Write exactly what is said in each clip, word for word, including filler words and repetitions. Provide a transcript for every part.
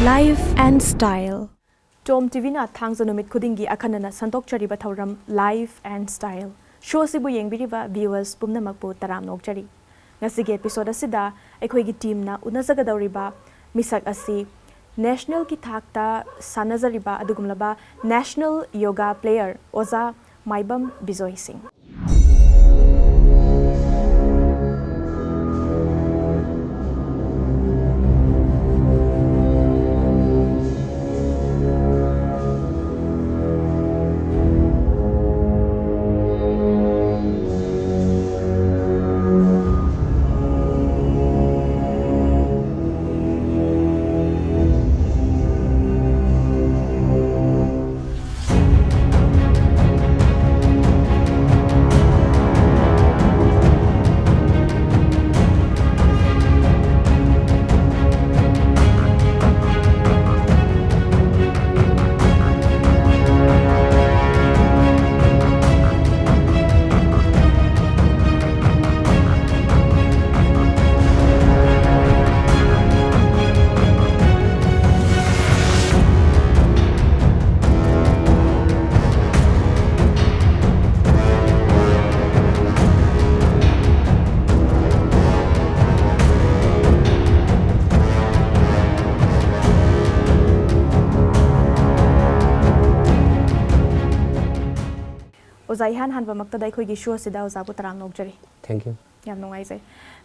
Life and Style. ꯇꯣꯝ ꯇꯤꯚꯤꯅ ꯊꯥꯡꯖ ꯅꯨꯃꯤꯠ ꯈꯨꯗꯤꯡꯒꯤ ꯑꯈꯟꯅꯅ ꯁꯟꯗꯣꯛꯆꯔꯤꯕ ꯊꯧꯔꯝ Life and Style꯫ ꯁꯣ ꯑꯁꯤꯕꯨ ꯌꯦꯡꯕꯤꯔꯤꯕ viewers ꯄꯨꯝꯅꯃꯛꯄꯨ ꯇꯔꯥꯝꯅ ꯑꯣꯛꯆꯔꯤ꯫ ꯉꯁꯤꯒꯤ episode ꯑꯁꯤꯗ ꯑꯩꯈꯣꯏꯒꯤ teamꯅ ꯎꯅꯖꯒꯗꯧꯔꯤꯕ ꯃꯤꯁꯛ ꯑꯁꯤ nationalꯒꯤ ꯊꯥꯛꯇ ꯁꯥꯟꯅꯖꯔꯤꯕ ꯑꯗꯨꯒꯨꯝꯂꯕ national yoga player ꯑꯣꯖꯥ ꯃꯥꯏꯕꯝ ꯕꯤꯖꯣꯏ ꯁꯤꯡ꯫ ꯑꯣꯖꯥ, ꯏꯍꯥꯟ ꯍꯥꯟꯕꯃꯛꯇꯗ ꯑꯩꯈꯣꯏꯒꯤ ꯁꯣ ꯑꯁꯤꯗ ꯑꯣꯖꯥꯕꯨ ꯇꯔꯥꯝꯅ ꯑꯣꯛꯆꯔꯤ꯫ Thank you. ꯌꯥꯝ ꯅꯨꯡꯉꯥꯏꯖꯩ꯫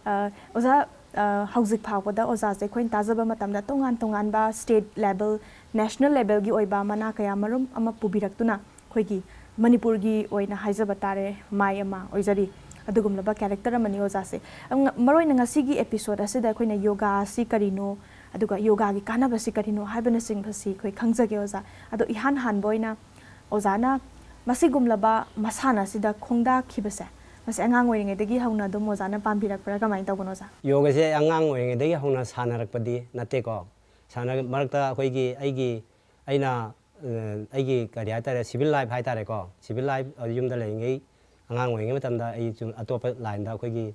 ꯑ, ꯑꯣꯖꯥ, ꯑ, ꯍꯧꯖꯤꯛ ꯐꯥꯎꯕꯗ ꯑꯣꯖꯥꯁꯦ ꯑꯩꯈꯣꯏꯅ ꯇꯥꯖꯕ ꯃꯇꯝꯗ ꯇꯣꯉꯥꯟ ꯇꯣꯉꯥꯟꯕ state level, national levelꯒꯤ ꯑꯣꯏꯕ ꯃꯅꯥ ꯀꯌꯥ ꯃꯔꯨꯝ ꯑꯃ ꯄꯨꯕꯤꯔꯛꯇꯨꯅ ꯑꯩꯈꯣꯏꯒꯤ ꯃꯅꯤꯄꯨꯔꯒꯤ ꯑꯣꯏꯅ ꯍꯥꯏꯖꯕ ꯇꯥꯔꯦ, ꯃꯥꯏ ꯑꯃ ꯑꯣꯏꯖꯔꯤ꯫ ꯑꯗꯨꯒꯨꯝꯂꯕ character ꯑꯃꯅꯤ ꯑꯣꯖꯥꯁꯦ꯫ ꯑ, ꯉ-, ꯃꯔꯨꯑꯣꯏꯅ ꯉꯁꯤꯒꯤ episode ꯑꯁꯤꯗ ꯑꯩꯈꯣꯏꯅ yoga ꯑꯁꯤ ꯀꯔꯤꯅꯣ, ꯑꯗꯨꯒ yogaꯒꯤ ꯀꯥꯟꯅꯕꯁꯤ ꯀꯔꯤꯅꯣ ꯍꯥꯏꯕꯅꯆꯤꯡꯕꯁꯤ ꯑꯩꯈꯣꯏ ꯈꯪꯖꯒꯦ ꯑꯣꯖꯥ꯫ ꯑꯗꯣ ꯏꯍꯥꯟ ꯍꯥꯟꯕ ꯑꯣꯏꯅ ꯑꯣꯖꯥꯅ ꯃꯁꯤꯒꯨꯝꯂꯕ ꯃꯁꯥꯟꯅ ꯑꯁꯤꯗ ꯈꯣꯡꯗꯥꯈꯤꯕꯁꯦ, ꯃꯁꯤ ꯑꯉꯥꯡ ꯑꯣꯏꯔꯤꯉꯩꯗꯒꯤ ꯍꯧꯅ ꯑꯗꯨꯝ ꯑꯣꯖꯥꯅ ꯄꯥꯝꯕꯤꯔꯛꯄ꯭ꯔꯥ, ꯀꯃꯥꯏꯅ ꯇꯧꯕꯅꯣ ꯑꯣꯖꯥ? ꯌꯣꯒꯁꯦ ꯑꯉꯥꯡ ꯑꯣꯏꯔꯤꯉꯩꯗꯒꯤ ꯍꯧꯅ ꯁꯥꯟꯅꯔꯛꯄꯗꯤ ꯅꯠꯇꯦꯀꯣ꯫ ꯁꯥꯟꯅ-, ꯃꯔꯛꯇ ꯑꯩꯈꯣꯏꯒꯤ, ꯑꯩꯒꯤ, ꯑꯩꯅ, ꯑ, ꯑꯩꯒꯤ ꯀꯔꯤ ꯍꯥꯏꯇꯥꯔꯦ, civil life ꯍꯥꯏꯇꯥꯔꯦꯀꯣ, civil life, ꯑ, ꯌꯨꯝꯗ ꯂꯩꯔꯤꯉꯩ, ꯑꯉꯥꯡ ꯑꯣꯏꯔꯤꯉꯩ ꯃꯇꯝꯗ ꯑꯩ ꯁꯨꯝ ꯑꯇꯣꯞꯄ lineꯗ ꯑꯩꯈꯣꯏꯒꯤ,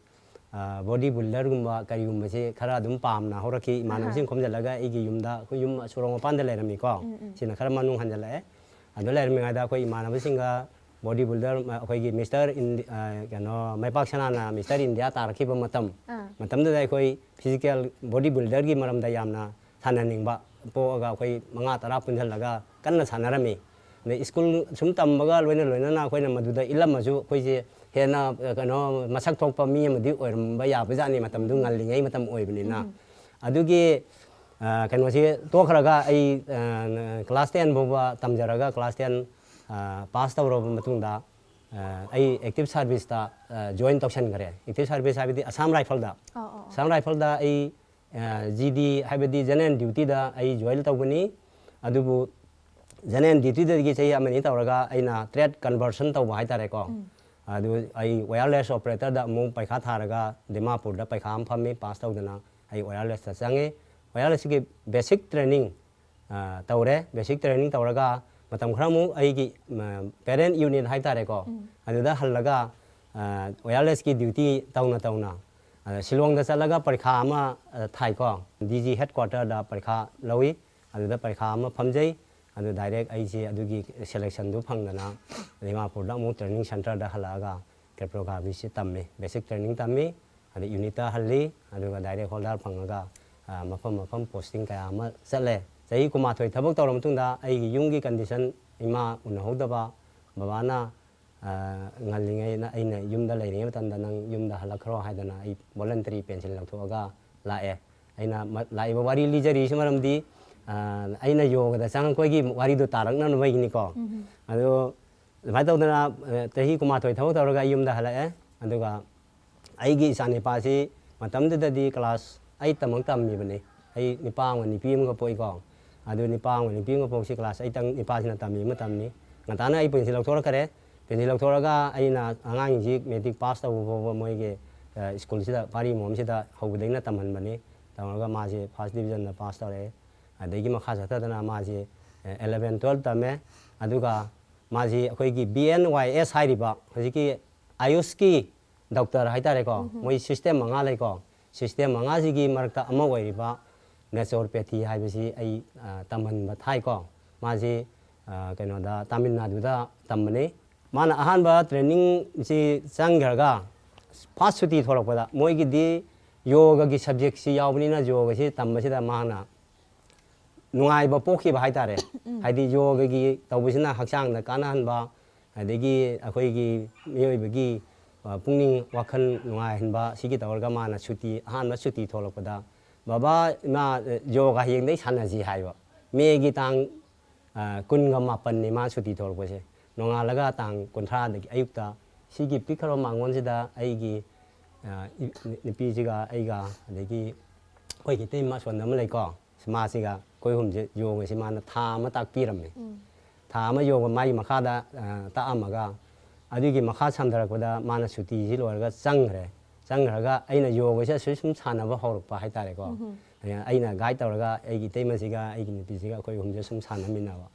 ꯕꯣꯗꯤ ꯕꯤꯜꯗꯔꯒꯨꯝꯕ ꯀꯔꯤꯒꯨꯝꯕꯁꯦ ꯈꯔ ꯑꯗꯨꯝ ꯄꯥꯝꯅ ꯍꯧꯔꯛꯈꯤ꯫ ꯏꯃꯥꯟꯅꯕꯁꯤꯡ ꯈꯣꯝꯖꯤꯜꯂꯒ ꯑꯩꯒꯤ ꯌꯨꯝꯗ, ꯑꯩꯈꯣꯏ ꯌꯨꯝ ꯁꯣꯔꯣꯛ ꯃꯄꯥꯟꯗ ꯂꯩꯔꯝꯃꯤꯀꯣ꯫ ꯁꯤꯅ ꯈꯔ ꯃꯅꯨꯡ ꯍꯟꯖꯤꯜꯂꯛꯑꯦ꯫ ꯑꯗꯨ ꯂꯩꯔꯝꯃꯤꯉꯩꯗ ꯑꯩꯈꯣꯏ ꯏꯃꯥꯟꯅꯕꯁꯤꯡꯒ ꯕꯣꯗꯤ ꯕꯤꯜꯗꯔ, ꯑꯩꯈꯣꯏꯒꯤ ꯃꯤꯁꯇꯔ ꯏꯟꯗꯤ-, ꯑ, ꯀꯩꯅꯣ, ꯃꯥꯏꯄꯥꯛ ꯁꯅꯥꯅ ꯃꯤꯁꯇꯔ ꯏꯟꯗꯤꯌꯥ ꯇꯥꯔꯛꯈꯤꯕ ꯃꯇꯝ, ꯑꯥ꯫ ꯃꯇꯝꯗꯨꯗ ꯑꯩꯈꯣꯏ ꯐꯤꯖꯤꯀꯦꯜ ꯕꯣꯗꯤ ꯕꯤꯜꯗꯔꯒꯤ ꯃꯔꯝꯗ ꯌꯥꯝꯅ ꯁꯥꯟꯅꯅꯤꯡꯕ ꯄꯣꯛꯑꯒ ꯑꯩꯈꯣꯏ ꯃꯉꯥ ꯇꯔꯥ ꯄꯨꯟꯁꯤꯜꯂꯒ ꯀꯟꯅ ꯁꯥꯟꯅꯔꯝꯃꯤ꯫ ꯑꯗꯩ ꯁ꯭ꯀꯨꯜ ꯁꯨꯝ ꯇꯝꯕꯒ ꯂꯣꯏꯅ ꯂꯣꯏꯅꯅ ꯑꯩꯈꯣꯏꯅ ꯃꯗꯨꯗ ꯏꯜꯂꯝꯃꯁꯨ ꯑꯩꯈꯣꯏꯁꯦ ꯍꯦꯟꯅ, ꯑ, ꯀꯩꯅꯣ, ꯃꯁꯛ ꯊꯣꯛꯄ ꯃꯤ ꯑꯃꯗꯤ ꯑꯣꯏꯔꯝꯕ ꯌꯥꯕꯖꯥꯠꯅꯤ, ꯃꯇꯝꯗꯨ ꯉꯜꯂꯤꯉꯩ ꯃꯇꯝ ꯑꯣꯏꯕꯅꯤꯅ꯫ ꯎꯝ꯫ ꯑꯗꯨꯒꯤ, ꯑ, ꯀꯩꯅꯣꯁꯤ ꯇꯣꯛꯈ꯭ꯔꯒ ꯑꯩ, ꯑ, ꯀ꯭ꯂꯥꯁ ꯇꯦꯟ ꯐꯥꯎꯕ ꯇꯝꯖꯔꯒ ꯀ꯭ꯂꯥꯁ ꯇꯦꯟ, ꯑ, ꯄꯥꯁ ꯇꯧꯔꯕ ꯃꯇꯨꯡꯗ, ꯑ, ꯑꯩ ꯑꯦꯛꯇꯤꯚ ꯁꯥꯔꯚꯤꯁꯇ, ꯑ, ꯖꯣꯏꯟ ꯇꯧꯁꯟꯈ꯭ꯔꯦ꯫ ꯑꯦꯛꯇꯤꯚ ꯁꯥꯔꯚꯤꯁ ꯍꯥꯏꯕꯗꯤ ꯑꯁꯥꯝ ꯔꯥꯏꯐꯜꯗ꯫ ꯑꯣ, ꯑꯣ, ꯑꯣ꯫ ꯑꯁꯥꯝ ꯔꯥꯏꯐꯜꯗ ꯑꯩ, ꯑ, ꯖꯤ ꯗꯤ ꯍꯥꯏꯕꯗꯤ ꯖꯦꯅꯔꯦꯜ ꯗ꯭ꯌꯨꯇꯤꯗ ꯑꯩ ꯖꯣꯏꯟ ꯇꯧꯕꯅꯤ꯫ ꯑꯗꯨꯕꯨ ꯖꯦꯅꯔꯦꯜ ꯗ꯭ꯌꯨꯇꯤꯗꯒꯤ ꯆꯍꯤ ꯑꯃꯅꯤ ꯇꯧꯔꯒ ꯑꯩꯅ ꯇ꯭ꯔꯦꯗ ꯀꯟꯚꯔꯁꯟ ꯇꯧꯕ ꯍꯥꯏꯇꯥꯔꯦꯀꯣ꯫ ꯎꯝ꯫ ꯑꯗꯨ ꯑꯩ ꯋꯥꯌꯔꯂꯦꯁ ꯑꯣꯄꯔꯦꯇꯔꯗ ꯑꯃꯨꯛ ꯄꯩꯈꯥ ꯊꯥꯔꯒ ꯗꯤꯃꯥꯄꯨꯔꯗ ꯄꯩꯈꯥ ꯑꯃ ꯐꯝꯃꯤ, ꯄꯥꯁ ꯇꯧꯗꯅ ꯑꯩ ꯋꯥꯌꯔꯂꯦꯁꯇ ꯆꯪꯉꯤ꯫ ꯋꯥꯌꯔꯂꯦꯁꯀꯤ ꯕꯦꯁꯤꯛ ꯇ꯭ꯔꯦꯅꯤꯡ, ꯑ, ꯇꯧꯔꯦ꯫ ꯕꯦꯁꯤꯛ ꯇ꯭ꯔꯦꯅꯤꯡ ꯇꯧꯔꯒ ꯃꯇꯝ ꯈꯔ ꯑꯃꯨꯛ ꯑꯩꯒꯤ, ꯃ, ꯄꯦꯔꯦꯟ ꯌꯨꯅꯤꯠ ꯍꯥꯏꯇꯥꯔꯦꯀꯣ, ꯎꯝ꯫ ꯑꯗꯨꯗ ꯍꯜꯂꯒ, ꯑ, ꯋꯥꯌꯔꯂꯦꯁꯀꯤ ꯗ꯭ꯌꯨꯇꯤ ꯇꯧꯅ ꯇꯧꯅ, ꯑ, ꯁꯤꯂꯣꯡꯗ ꯆꯠꯂꯒ ꯄꯔꯤꯈꯥ ꯑꯃ, ꯑ, ꯊꯥꯏꯀꯣ꯫ ꯗꯤ ꯖꯤ ꯍꯦꯗꯀ꯭ꯋꯥꯇꯔꯗ ꯄꯔꯤꯈꯥ ꯂꯧꯏ꯫ ꯑꯗꯨꯗ ꯄꯔꯤꯈꯥ ꯑꯃ ꯐꯝꯖꯩ꯫ ꯑꯗꯨ ꯗꯥꯏꯔꯦꯛ ꯑꯩꯁꯦ ꯑꯗꯨꯒꯤ ꯁꯦꯂꯦꯛꯁꯟꯗꯨ ꯐꯪꯗꯅ ꯗꯤꯃꯥꯄꯨꯔꯗ ꯑꯃꯨꯛ ꯇ꯭ꯔꯦꯅꯤꯡ ꯁꯦꯟꯇꯔꯗ ꯍꯜꯂꯛꯑꯒ ꯀ꯭ꯔꯤꯞꯇꯣꯒ꯭ꯔꯥꯐꯤꯁꯤ ꯇꯝꯃꯤ, ꯕꯦꯁꯤꯛ ꯇ꯭ꯔꯦꯅꯤꯡ ꯇꯝꯃꯤ꯫ ꯑꯗꯩ ꯌꯨꯅꯤꯠꯇ ꯍꯜꯂꯤ, ꯑꯗꯨꯒ ꯗꯥꯏꯔꯦꯛ ꯍꯣꯜꯗꯔ ꯐꯪꯉꯒ, ꯑ, ꯃꯐꯝ ꯃꯐꯝ ꯄꯣꯁꯇꯤꯡ ꯀꯌꯥ ꯑꯃ ꯆꯠꯂꯦ꯫ ꯆꯍꯤ ꯀꯨꯟꯃꯥꯊꯣꯏ ꯊꯕꯛ ꯇꯧꯔ ꯃꯇꯨꯡꯗ ꯑꯩꯒꯤ ꯌꯨꯝꯒꯤ ꯀꯟꯗꯤꯁꯟ, ꯏꯃꯥ ꯎꯅꯍꯧꯗꯕ, ꯕꯕꯥꯅ, ꯑ, ꯉꯜꯂꯤꯉꯩꯅ ꯑꯩꯅ ꯌꯨꯝꯗ ꯂꯩꯔꯤꯉꯩ ꯃꯇꯝꯗ "ꯅꯪ ꯌꯨꯝꯗ ꯍꯜꯂꯛꯈ꯭ꯔꯣ" ꯍꯥꯏꯗꯅ ꯑꯩ ꯚꯣꯂꯟꯇꯔꯤ ꯄꯦꯟꯁꯤꯜ ꯂꯧꯊꯣꯛꯑꯒ ꯂꯥꯛꯑꯦ꯫ ꯑꯩꯅ ꯃ-, ꯂꯥꯛꯏꯕ ꯋꯥꯔꯤ ꯂꯤꯖꯔꯤꯁꯤ ꯃꯔꯝꯗꯤ, ꯑ, ꯑꯩꯅ ꯌꯣꯒꯗ ꯆꯪꯉꯛꯄꯒꯤ ꯋꯥꯔꯤꯗꯣ ꯇꯥꯔꯛꯅꯅꯕꯒꯤꯅꯤꯀꯣ꯫ ꯎꯝ꯫ ꯑꯗꯣ ꯑꯗꯨꯃꯥꯏꯅ ꯇꯧꯗꯅ, ꯑ, ꯆꯍꯤ ꯀꯨꯟꯃꯥꯊꯣꯏ ꯊꯕꯛ ꯇꯧꯔꯒ ꯑꯩ ꯌꯨꯝꯗ ꯍꯜꯂꯛꯑꯦ꯫ ꯑꯗꯨꯒ ꯑꯩꯒꯤ ꯏꯆꯥ ꯅꯤꯄꯥꯁꯤ ꯃꯇꯝꯗꯨꯗꯗꯤ ꯀ꯭ꯂꯥꯁ ꯑꯩꯠꯇꯃꯛ ꯇꯝꯃꯤꯕꯅꯤ꯫ ꯑꯩ ꯅꯤꯄꯥ ꯑꯃꯒ ꯅꯨꯄꯤ ꯑꯃꯒ ꯄꯣꯛꯏꯀꯣ꯫ ꯑꯗꯨ ꯅꯤꯄꯥ ꯑꯃꯒ ꯅꯨꯄꯤ ꯑꯃꯒ ꯄꯣꯛꯁꯤ ꯀ꯭ꯂꯥꯁ ꯑꯩꯠꯇꯪ ꯅꯤꯄꯥꯁꯤꯅ ꯇꯝꯃꯤ ꯃꯇꯝꯅꯤ꯫ ꯉꯟꯇꯥꯅ ꯑꯩ ꯄꯦꯟꯁꯤꯜ ꯂꯧꯊꯣꯔꯛꯈ꯭ꯔꯦ꯫ ꯄꯦꯟꯁꯤꯜ ꯂꯧꯊꯣꯔꯛꯑꯒ ꯑꯩꯅ ꯑꯉꯥꯡꯁꯤ ꯃꯦꯇ꯭ꯔꯤꯛ ꯄꯥꯁ ꯇꯧꯕ ꯐꯥꯎꯕ ꯃꯣꯏꯒꯤ, ꯑ, ꯁ꯭ꯀꯨꯜꯁꯤꯗ ꯄꯥꯔꯤ ꯃꯣꯝꯁꯤꯗ ꯍꯧꯕꯗꯩꯅ ꯇꯝꯍꯟꯕꯅꯤ꯫ ꯇꯝꯃꯒ ꯃꯥꯁꯤ ꯐꯥꯔꯁ ꯗꯤꯕꯤꯖꯟꯗ ꯄꯥꯁ ꯇꯧꯔꯛꯑꯦ꯫ ꯑꯗꯒꯤ ꯃꯈꯥ ꯆꯠꯊꯗꯅ ꯃꯥꯁꯤ, ꯑ, ꯑꯦꯂꯚꯦꯟ ꯇꯨꯋꯦꯜꯐ ꯇꯝꯃꯦ꯫ ꯑꯗꯨꯒ ꯃꯥꯁꯤ ꯑꯩꯈꯣꯏꯒꯤ ꯕꯤ ꯑꯦꯟ ꯋꯥꯏ ꯑꯦꯁ ꯍꯥꯏꯔꯤꯕ ꯍꯧꯖꯤꯛꯀꯤ ꯑꯌꯨꯁꯀꯤ ꯗꯣꯛꯇꯔ ꯍꯥꯏꯇꯥꯔꯦꯀꯣ, ꯃꯣꯏ ꯁꯤꯁꯇꯦꯝ ꯃꯉꯥ ꯂꯩꯀꯣ꯫ ꯁꯤꯁꯇꯦꯝ ꯃꯉꯥꯁꯤꯒꯤ ꯃꯔꯛꯇ ꯑꯃ ꯑꯣꯏꯔꯤꯕ ꯅꯦꯆꯣꯔꯄꯦꯊꯤ ꯍꯥꯏꯕꯁꯤ ꯑꯩ, ꯑ, ꯇꯝꯍꯟꯕ ꯊꯥꯏꯀꯣ꯫ ꯃꯥꯁꯤ, ꯑ, ꯀꯩꯅꯣꯗ, ꯇꯥꯃꯤꯜ ꯅꯥꯗꯨꯗ ꯇꯝꯕꯅꯤ꯫ ꯃꯥꯅ ꯑꯍꯥꯟꯕ ꯇ꯭ꯔꯦꯅꯤꯡꯁꯤ ꯆꯪꯈ꯭ꯔꯒ ꯐꯥꯔꯁ ꯁꯨꯇꯤ ꯊꯣꯛꯂꯛꯄꯗ, ꯃꯣꯏꯒꯤꯗꯤ ꯌꯣꯒꯒꯤ ꯁꯕꯖꯦꯛꯁꯤ ꯌꯥꯎꯕꯅꯤꯅ, ꯌꯣꯒꯁꯤ ꯇꯝꯕꯁꯤꯗ ꯃꯥꯅ ꯅꯨꯡꯉꯥꯏꯕ ꯄꯣꯛꯈꯤꯕ ꯍꯥꯏꯇꯥꯔꯦ꯫ ꯍꯥꯏꯗꯤ ꯌꯣꯒꯒꯤ ꯇꯧꯕꯁꯤꯅ ꯍꯛꯆꯥꯡꯗ ꯀꯥꯟꯅꯍꯟꯕ, ꯑꯗꯒꯤ ꯑꯩꯈꯣꯏꯒꯤ ꯃꯤꯑꯣꯏꯕꯒꯤ, ꯑ, ꯄꯨꯛꯅꯤꯡ ꯋꯥꯈꯜ ꯅꯨꯡꯉꯥꯏꯍꯟꯕ, ꯁꯤꯒꯤ ꯇꯧꯔꯒ ꯃꯥꯅ ꯁꯨꯇꯤ, ꯑꯍꯥꯟꯕ ꯁꯨꯇꯤ ꯊꯣꯛꯂꯛꯄꯗ, "ꯕꯕꯥ, ꯏꯃꯥ, ꯑ, ꯌꯣꯒ ꯍꯌꯦꯡꯗꯩ ꯁꯥꯟꯅꯁꯤ" ꯍꯥꯏꯕ꯫ ꯃꯦꯒꯤ ꯇꯥꯡ, ꯑ, ꯀꯨꯟꯒ ꯃꯥꯄꯟꯅꯤ ꯃꯥ ꯁꯨꯇꯤ ꯊꯣꯛꯂꯛꯄꯁꯦ꯫ ꯅꯣꯡꯉꯥꯜꯂꯒ ꯇꯥꯡ ꯀꯨꯟꯊ꯭ꯔꯥꯗꯒꯤ ꯑꯌꯨꯛꯇ ꯁꯤꯒꯤ ꯄꯤꯛꯈ꯭ꯔꯕ ꯃꯥꯡꯒꯣꯟꯁꯤꯗ ꯑꯩꯒꯤ, ꯑ, ꯏ-, ꯅꯨꯄꯤꯁꯤꯒ ꯑꯩꯒ, ꯑꯗꯒꯤ ꯑꯩꯈꯣꯏꯒꯤ ꯏꯇꯩꯃ ꯑꯁꯣꯟꯗ ꯑꯃ ꯂꯩꯀꯣ, ꯃꯥꯁꯤꯒ ꯑꯩꯈꯣꯏ ꯑꯍꯨꯝꯁꯦ ꯌꯣꯒꯁꯤ ꯃꯥꯅ ꯊꯥ ꯑꯃ ꯇꯥꯛꯄꯤꯔꯝꯃꯦ꯫ ꯊꯥ ꯑꯃ ꯌꯣꯒ ꯃꯥꯒꯤ ꯃꯈꯥꯗ, ꯑ, ꯇꯥꯛꯑꯝꯃꯒ, ꯑꯗꯨꯒꯤ ꯃꯈꯥ ꯁꯝꯊꯔꯛꯄꯗ ꯃꯥꯅ ꯁꯨꯇꯤꯁꯤ ꯂꯣꯏꯔꯒ ꯆꯪꯈ꯭ꯔꯦ꯫ ꯆꯪꯈ꯭ꯔꯒ ꯑꯩꯅ ꯌꯣꯒꯁꯦ ꯑꯁꯨꯝ ꯁꯨꯝ ꯁꯥꯟꯅꯕ ꯍꯧꯔꯛꯄ ꯍꯥꯏꯇꯥꯔꯦꯀꯣ꯫ ꯑꯩꯅ ꯒꯥꯏꯗ ꯇꯧꯔꯒ ꯑꯩꯒꯤ ꯏꯇꯩꯃꯁꯤꯒ ꯑꯩꯒꯤ ꯅꯨꯄꯤꯁꯤꯒ ꯑꯩꯈꯣꯏ ꯑꯍꯨꯝꯁꯦ ꯁꯨꯝ ꯁꯥꯟꯅꯃꯤꯟꯅꯕ꯫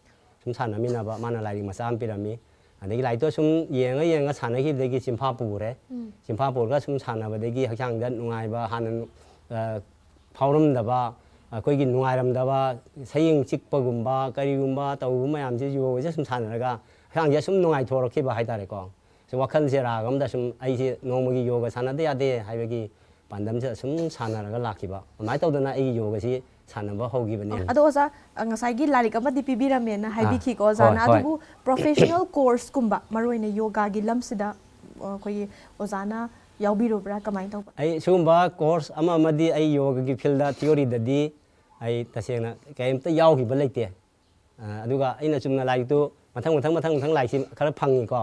ꯁꯨꯝ ꯁꯥꯟꯅꯃꯤꯟꯅꯕ, ꯃꯥꯅ ꯂꯥꯏꯔꯤꯛ ꯃꯆꯥ ꯑꯃ ꯄꯤꯔꯝꯃꯤ꯫ ꯑꯗꯒꯤ ꯂꯥꯏꯔꯤꯛꯇꯣ ꯁꯨꯝ ꯌꯦꯡꯉ ꯌꯦꯡꯉ ꯁꯥꯟꯅꯈꯤꯕꯗꯒꯤ ꯆꯤꯟꯐꯥ ꯄꯨꯔꯦ꯫ ꯆꯤꯟꯐꯥ ꯄꯨꯔꯒ ꯁꯨꯝ ꯁꯥꯟꯅꯕꯗꯒꯤ ꯍꯛꯆꯥꯡꯗ ꯅꯨꯡꯉꯥꯏꯕ, ꯍꯥꯟꯅ, ꯑ, ꯐꯥꯎꯔꯝꯗꯕ, ꯑꯩꯈꯣꯏꯒꯤ ꯅꯨꯡꯉꯥꯏꯔꯝꯗꯕ, ꯁꯌꯦꯡ ꯆꯤꯛꯄꯒꯨꯝꯕ, ꯀꯔꯤꯒꯨꯝꯕ ꯇꯧꯕ ꯃꯌꯥꯝꯁꯦ ꯌꯣꯒꯁꯦ ꯁꯨꯝ ꯁꯥꯟꯅꯔꯒ ꯍꯛꯆꯥꯡꯁꯦ ꯁꯨꯝ ꯅꯨꯡꯉꯥꯏꯊꯣꯔꯛꯈꯤꯕ ꯍꯥꯏꯇꯥꯔꯦꯀꯣ꯫ ꯁꯤ ꯋꯥꯈꯜꯁꯦ ꯔꯥꯒ ꯑꯃꯗ ꯁꯨꯝ ꯑꯩꯁꯦ ꯅꯣꯡꯃꯒꯤ ꯌꯣꯒ ꯁꯥꯟꯅꯗ ꯌꯥꯗꯦ ꯍꯥꯏꯕꯒꯤ ꯄꯥꯟꯗꯝꯁꯤꯗ ꯁꯨꯝ ꯁꯥꯟꯅꯔꯒ ꯂꯥꯛꯈꯤꯕ꯫ ꯑꯗꯨꯃꯥꯏꯅ ꯇꯧꯗꯅ ꯑꯩꯒꯤ ꯌꯣꯒꯁꯤ ꯁꯥꯟꯅꯕ ꯍꯧꯈꯤꯕꯅꯤ꯫ ꯑꯗꯣ ꯑꯣꯖꯥ, ꯑ, ꯉꯁꯥꯏꯒꯤ ꯂꯥꯏꯔꯤꯛ ꯑꯃꯗꯤ ꯄꯤꯕꯤꯔꯝꯃꯦꯅ ꯍꯥꯏꯕꯤꯈꯤꯀꯣ ꯑꯣꯖꯥꯅ꯫ ꯍꯣꯏ, ꯍꯣꯏ꯫ ꯑꯗꯨꯕꯨ ꯄ꯭ꯔꯣꯐꯦꯁꯅꯦꯜ ꯀꯣꯔꯁꯀꯨꯝꯕ, ꯃꯔꯨꯑꯣꯏꯅ ꯌꯣꯒꯥꯒꯤ ꯂꯝꯁꯤꯗ, ꯑ, ꯑꯩꯈꯣꯏꯒꯤ ꯑꯣꯖꯥꯅ ꯌꯥꯎꯕꯤꯔꯨꯕ꯭ꯔꯥ? ꯀꯃꯥꯏꯅ ꯇꯧꯕ? ꯑꯩ ꯁꯤꯒꯨꯝꯕ ꯀꯣꯔꯁ ꯑꯃ ꯑꯃꯗꯤ ꯑꯩ ꯌꯣꯒꯒꯤ ꯐꯤꯜꯗ, ꯊꯤꯑꯣꯔꯤꯗꯗꯤ ꯑꯩ ꯇꯁꯦꯡꯅ ꯀꯔꯤꯝꯇ ꯌꯥꯎꯈꯤꯕ ꯂꯩꯇꯦ꯫ ꯑ, ꯑꯗꯨꯒ ꯑꯩꯅ ꯆꯨꯝꯅ ꯂꯥꯏꯔꯤꯛꯇꯨ ꯃꯊꯪ, ꯃꯊꯪ, ꯃꯊꯪ, ꯃꯊꯪ ꯂꯥꯏꯔꯤꯛꯁꯤ ꯈꯔ ꯐꯪꯉꯤꯀꯣ꯫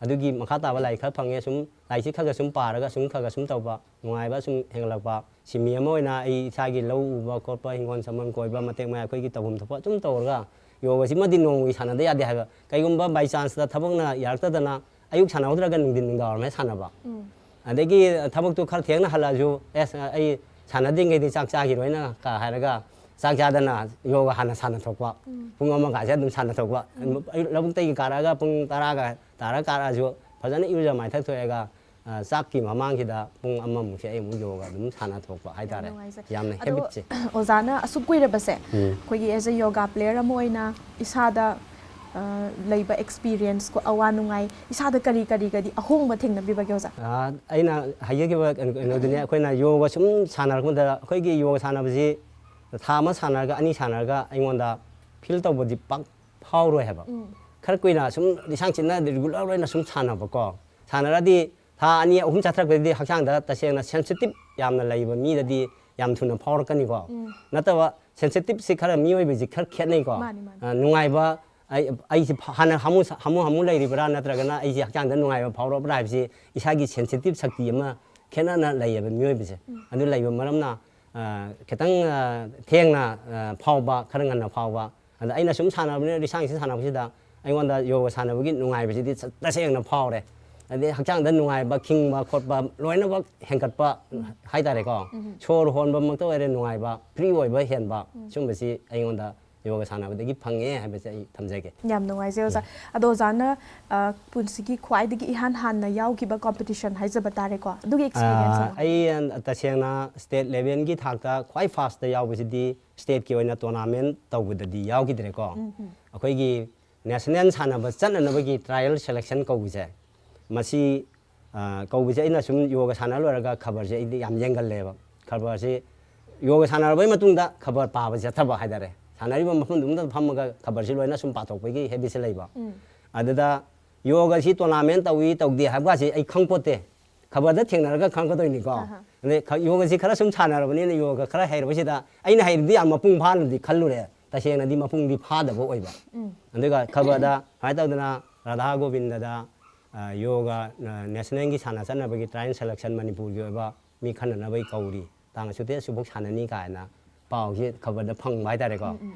ꯑꯗꯨꯒꯤ ꯃꯈꯥ ꯇꯥꯕ ꯂꯥꯏꯔꯤꯛ ꯈꯔ ꯐꯪꯉꯦ꯫ ꯁꯨꯝ ꯂꯥꯏꯔꯤꯛꯁꯤ ꯈꯔ ꯈꯔ ꯁꯨꯝ ꯄꯥꯔꯒ ꯁꯨꯝ ꯈꯔ ꯈꯔ ꯁꯨꯝ ꯇꯧꯕ, ꯅꯨꯡꯉꯥꯏꯕ ꯁꯨꯝ ꯍꯦꯟꯒꯠꯂꯛꯄ꯫ ꯁꯤꯟꯃꯤ ꯑꯃ ꯑꯣꯏꯅ ꯑꯩ ꯏꯁꯥꯒꯤ ꯂꯧ ꯎꯕ ꯈꯣꯠꯄ, ꯍꯤꯡꯒꯣꯜ ꯁꯝꯕꯜ ꯀꯣꯏꯕ, ꯃꯇꯦꯛ ꯃꯌꯥꯏ ꯑꯩꯈꯣꯏꯒꯤ ꯇꯧꯐꯝ ꯊꯣꯛꯄ ꯁꯨꯝ ꯇꯧꯔꯒ ꯌꯣꯒꯁꯤꯃꯗꯤ ꯅꯣꯡꯃꯒꯤ ꯁꯥꯟꯅꯗ ꯌꯥꯗꯦ ꯍꯥꯏꯕ꯫ ꯀꯩꯒꯨꯝꯕ by chanceꯇ ꯊꯕꯛꯅ ꯌꯥꯔꯛꯇꯗꯅ ꯑꯌꯨꯛ ꯁꯥꯟꯅꯍꯧꯗ꯭ꯔꯒ ꯅꯨꯡꯊꯤꯟ ꯅꯨꯡꯗꯥꯡꯋꯥꯏꯔꯝ ꯍꯦꯛ ꯁꯥꯟꯅꯕ꯫ ꯑꯗꯒꯤ ꯊꯕꯛꯇꯨ ꯈꯔ ꯊꯦꯡꯅ ꯍꯜꯂꯛꯑꯁꯨ, "ꯑꯦꯁ, ꯑꯩ ꯁꯥꯟꯅꯗ꯭ꯔꯤꯉꯩꯗꯤ ꯆꯥꯛ ꯆꯥꯈꯤꯔꯣꯏꯅ" ꯀ ꯍꯥꯏꯔꯒ ꯆꯥꯛ ꯆꯥꯗꯅ ꯌꯣꯒ ꯍꯥꯟꯅ ꯁꯥꯟꯅꯊꯣꯛꯄ꯫ ꯄꯨꯡ ꯑꯃꯒꯁꯦ ꯑꯗꯨꯝ ꯁꯥꯟꯅꯊꯣꯛꯄ꯫ ꯑꯌꯨꯛ ꯂꯧꯕꯨꯛꯇꯒꯤ ꯀꯥꯔꯛꯑꯒ ꯄꯨꯡ ꯇꯔꯥꯒ ꯇꯥꯔ ꯀꯥꯔꯛꯑꯁꯨ ꯐꯖꯅ ꯏꯔꯨꯖ ꯃꯥꯏꯊꯛ ꯊꯣꯛꯑꯒ ꯑ, ꯆꯥꯛꯀꯤ ꯃꯃꯥꯡꯁꯤꯗ ꯄꯨꯡ ꯑꯃꯃꯨꯛꯁꯦ ꯑꯩ ꯑꯃꯨꯛ ꯌꯣꯒ ꯑꯗꯨꯝ ꯁꯥꯟꯅ ꯊꯣꯛꯄ ꯍꯥꯏꯇꯥꯔꯦ꯫ ꯅꯨꯡꯉꯥꯏꯖꯩ꯫ ꯌꯥꯝꯅ ꯑꯗꯣ ꯍꯦꯕꯤꯠꯁꯦ꯫ ꯑꯣꯖꯥꯅ ꯑꯁꯨꯛ ꯀꯨꯏꯔꯕꯁꯦ ꯎꯝ꯫ ꯑꯩꯈꯣꯏꯒꯤ as a yoga player ꯑꯃ ꯑꯣꯏꯅ ꯏꯁꯥꯗ ꯑ, ꯂꯩꯕ ꯑꯦꯛꯁꯄꯤꯔꯤꯌꯦꯟꯁ ꯀꯣ, ꯑꯋꯥ ꯅꯨꯡꯉꯥꯏ, ꯏꯁꯥꯗ ꯀꯔꯤ ꯀꯔꯤꯒꯗꯤ ꯑꯍꯣꯡꯕ ꯊꯦꯡꯅꯕꯤꯕꯒꯦ ꯑꯣꯖꯥ? ꯑ, ꯑꯩꯅ ꯍꯥꯏꯖꯈꯤꯕ ꯀꯩꯅꯣ- ꯀꯩꯅꯣꯗꯨꯅꯦ, ꯑꯩꯈꯣꯏꯅ ꯌꯣꯒ ꯁꯨꯝ ꯁꯥꯟꯅꯔꯛꯄꯗ ꯑꯩꯈꯣꯏꯒꯤ ꯌꯣꯒ ꯁꯥꯟꯅꯕꯁꯤ ꯊꯥ ꯑꯃ ꯁꯥꯟꯅꯔꯒ ꯑꯅꯤ ꯁꯥꯟꯅꯔꯒ ꯑꯩꯉꯣꯟꯗ ꯐꯤꯜ ꯇꯧꯕꯗꯤ ꯄꯥꯛ ꯐꯥꯎꯔꯣꯏ ꯍꯥꯏꯕ꯫ ꯈꯔ ꯀꯨꯏꯅ ꯁꯨꯝ ꯂꯤꯁꯥꯡ ꯆꯤꯠꯅ ꯔꯤꯒꯨꯂꯔ ꯑꯣꯏꯅ ꯁꯨꯝ ꯁꯥꯟꯅꯕꯀꯣ, ꯁꯥꯟꯅꯔꯗꯤ ꯊꯥ ꯑꯅꯤ ꯑꯍꯨꯝ ꯆꯠꯊꯔꯛꯄꯗꯗꯤ ꯍꯛꯆꯥꯡꯗ ꯇꯁꯦꯡꯅ ꯁꯦꯟꯁꯤꯇꯤꯞ ꯌꯥꯝꯅ ꯂꯩꯕ ꯃꯤꯗꯗꯤ ꯌꯥꯝ ꯊꯨꯅ ꯐꯥꯎꯔꯛꯀꯅꯤꯀꯣ꯫ ꯅꯠꯇꯕ ꯁꯦꯟꯁꯤꯇꯤꯞꯁꯤ ꯈꯔ ꯃꯤꯑꯣꯏꯕꯁꯤ ꯈꯔ ꯈꯦꯠꯅꯩꯀꯣ꯫ ꯃꯥꯅꯤ, ꯃꯥꯅꯤ꯫ ꯑ, ꯅꯨꯡꯉꯥꯏꯕ ꯑꯩ ꯑꯩꯁꯦ ꯐ- ꯍꯥꯟꯅ ꯍꯥꯃꯨ ꯁ- ꯍꯥꯃꯨ ꯍꯥꯃꯨ ꯂꯩꯔꯤꯕ꯭ꯔꯥ ꯅꯠꯇ꯭ꯔꯒꯅ ꯑꯩꯁꯦ ꯍꯛꯆꯥꯡꯗ ꯅꯨꯡꯉꯥꯏꯕ ꯐꯥꯎꯔꯕ꯭ꯔꯥ ꯍꯥꯏꯕꯁꯤ ꯏꯁꯥꯒꯤ ꯁꯦꯟꯁꯤꯇꯤꯞ ꯁꯛꯇꯤ ꯑꯃ ꯈꯦꯠꯅꯅ ꯂꯩꯌꯦꯕ ꯃꯤꯑꯣꯏꯕꯁꯦ꯫ ꯑꯗꯨ ꯂꯩꯕ ꯃꯔꯝꯅ, ꯑ, ꯈꯤꯇꯪ, ꯑ, ꯊꯦꯡꯅ, ꯑ, ꯐꯥꯎꯕ, ꯈꯔ ꯉꯟꯅ ꯐꯥꯎꯕ꯫ ꯑꯗ ꯑꯩꯅ ꯁꯨꯝ ꯁꯥꯟꯅꯕꯅꯤꯅ ꯂꯤꯁꯥꯡꯁꯤ ꯁꯥꯟꯅꯕꯁꯤꯗ ꯑꯩꯉꯣꯟꯗ ꯌꯣꯒ ꯁꯥꯟꯅꯕꯒꯤ ꯅꯨꯡꯉꯥꯏꯕꯁꯤꯗꯤ ꯇ- ꯇꯁꯦꯡꯅ ꯐꯥꯎꯔꯦ꯫ ꯑꯗꯩ ꯍꯛꯆꯥꯡꯗ ꯅꯨꯡꯉꯥꯏꯕ, ꯈꯤꯡꯕ ꯈꯣꯠꯄ ꯂꯣꯏꯅꯃꯛ ꯍꯦꯟꯒꯠꯄ ꯍꯥꯏꯇꯥꯔꯦꯀꯣ꯫ ꯁꯣꯔ ꯍꯣꯟꯕꯃꯛꯇ ꯑꯣꯏꯔꯦ ꯅꯨꯡꯉꯥꯏꯕ, ꯐ꯭ꯔꯤ ꯑꯣꯏꯕ ꯍꯦꯟꯕ, ꯁꯨꯝꯕꯁꯤ ꯑꯩꯉꯣꯟꯗ ꯌꯣꯒ ꯁꯥꯟꯅꯕꯗꯒꯤ ꯐꯪꯉꯦ ꯍꯥꯏꯕꯁꯦ ꯑꯩ ꯊꯝꯖꯒꯦ꯫ ꯌꯥꯝ ꯅꯨꯡꯉꯥꯏꯖꯩ ꯑꯣꯖꯥ꯫ ꯑꯗꯣ ꯑꯣꯖꯥꯅ ꯑ, ꯄꯨꯟꯁꯤꯒꯤ ꯈ꯭ꯋꯥꯏꯗꯒꯤ ꯏꯍꯥꯟ ꯍꯥꯟꯅ ꯌꯥꯎꯈꯤꯕ ꯀꯣꯝꯄꯤꯇꯤꯁꯟ ꯍꯥꯏꯖꯕ ꯇꯥꯔꯦꯀꯣ, ꯑꯗꯨꯒꯤ ꯑꯦꯛꯁꯄꯤꯔꯤꯌꯦꯟꯁ ꯑ, ꯑꯃ꯫ ꯑꯩ ꯇꯁꯦꯡꯅ ꯁ꯭ꯇꯦꯠ ꯂꯦꯚꯦꯜꯒꯤ ꯊꯥꯛꯇ ꯈ꯭ꯋꯥꯏ ꯐꯥꯔꯁꯇ ꯌꯥꯎꯕꯁꯤꯗꯤ ꯁ꯭ꯇꯦꯠꯀꯤ ꯑꯣꯏꯅ ꯇꯣꯔꯅꯥꯃꯦꯟ ꯇꯧꯕꯗꯗꯤ ꯌꯥꯎꯈꯤꯗ꯭ꯔꯦꯀꯣ꯫ ꯑꯩꯈꯣꯏꯒꯤ ꯅꯦꯁꯅꯦꯜ ꯁꯥꯟꯅꯕ ꯆꯠꯅꯅꯕꯒꯤ ꯇ꯭ꯔꯥꯏꯌꯦꯜ ꯁꯦꯂꯦꯛꯁꯟ ꯀꯧꯕꯁꯦ, ꯃꯁꯤ, ꯑ, ꯀꯧꯕꯁꯦ ꯑꯩꯅ ꯁꯨꯝ ꯌꯣꯒ ꯁꯥꯟꯅ ꯂꯣꯏꯔꯒ ꯈꯕꯔꯁꯦ ꯑꯩꯗꯤ ꯌꯥꯝ ꯌꯦꯡꯒꯜꯂꯦꯕ꯫ ꯈꯕꯔꯁꯤ ꯌꯣꯒ ꯁꯥꯟꯅꯔꯕꯩ ꯃꯇꯨꯡꯗ ꯈꯕꯔ ꯄꯥꯕ ꯆꯠꯊꯕ ꯍꯥꯏꯇꯥꯔꯦ꯫ ꯁꯥꯟꯅꯔꯤꯕ ꯃꯐꯝꯗꯨꯗ ꯐꯝꯃꯒ ꯈꯕꯔꯁꯤ ꯂꯣꯏꯅ ꯁꯨꯝ ꯄꯥꯊꯣꯛꯄꯒꯤ ꯍꯦꯕꯤꯠꯁꯦ ꯂꯩꯕ꯫ ꯑꯗꯨꯗ ꯌꯣꯒꯁꯤ ꯇꯣꯔꯅꯥꯃꯦꯟ ꯇꯧꯏ ꯇꯧꯗꯦ ꯍꯥꯏꯕꯒꯁꯤ ꯑꯩ ꯈꯪꯄꯣꯠꯇꯦ꯫ ꯈꯕꯔꯗ ꯊꯦꯡꯅꯔꯒ ꯈꯪꯉꯛꯀꯗꯣꯏꯅꯤꯀꯣ꯫ ꯑꯗꯩ ꯈ- ꯌꯣꯒꯁꯤ ꯈꯔ ꯁꯨꯝ ꯁꯥꯟꯅꯔꯕꯅꯤꯅ ꯌꯣꯒ ꯈꯔ ꯍꯩꯔꯕꯁꯤꯗ ꯑꯩꯅ ꯍꯩꯔꯗꯤ ꯌꯥꯝ ꯃꯄꯨꯡ ꯐꯥꯅꯗꯤ ꯈꯜꯂꯨꯔꯦ꯫ ꯇꯁꯦꯡꯅꯗꯤ ꯃꯄꯨꯡꯗꯤ ꯐꯥꯗꯕ ꯑꯣꯏꯕ꯫ ꯑꯗꯨꯒ ꯈꯕꯔꯗ ꯁꯨꯃꯥꯏꯅ ꯇꯧꯗꯅ ꯔꯥꯙꯥ ꯒꯣꯕꯤꯟꯗꯗ, ꯑ, ꯌꯣꯒ, ꯑ, ꯅꯦꯁꯅꯦꯜꯒꯤ ꯁꯥꯟꯅ ꯆꯠꯅꯕꯒꯤ ꯇ꯭ꯔꯥꯏꯌꯦꯜ ꯁꯦꯂꯦꯛꯁꯟ ꯃꯅꯤꯄꯨꯔꯒꯤ ꯑꯣꯏꯕ ꯃꯤ ꯈꯟꯅꯅꯕꯒꯤ ꯀꯧꯔꯤ꯫ ꯇꯥꯡ ꯑꯁꯨꯛꯇꯒꯤ ꯑꯁꯨꯛꯐꯥꯎ ꯁꯥꯟꯅꯅꯤ ꯀꯥꯏꯅ ꯄꯥꯎꯁꯤ ꯈꯕꯔꯗ ꯐꯪꯕ ꯍꯥꯏꯇꯥꯔꯦꯀꯣ꯫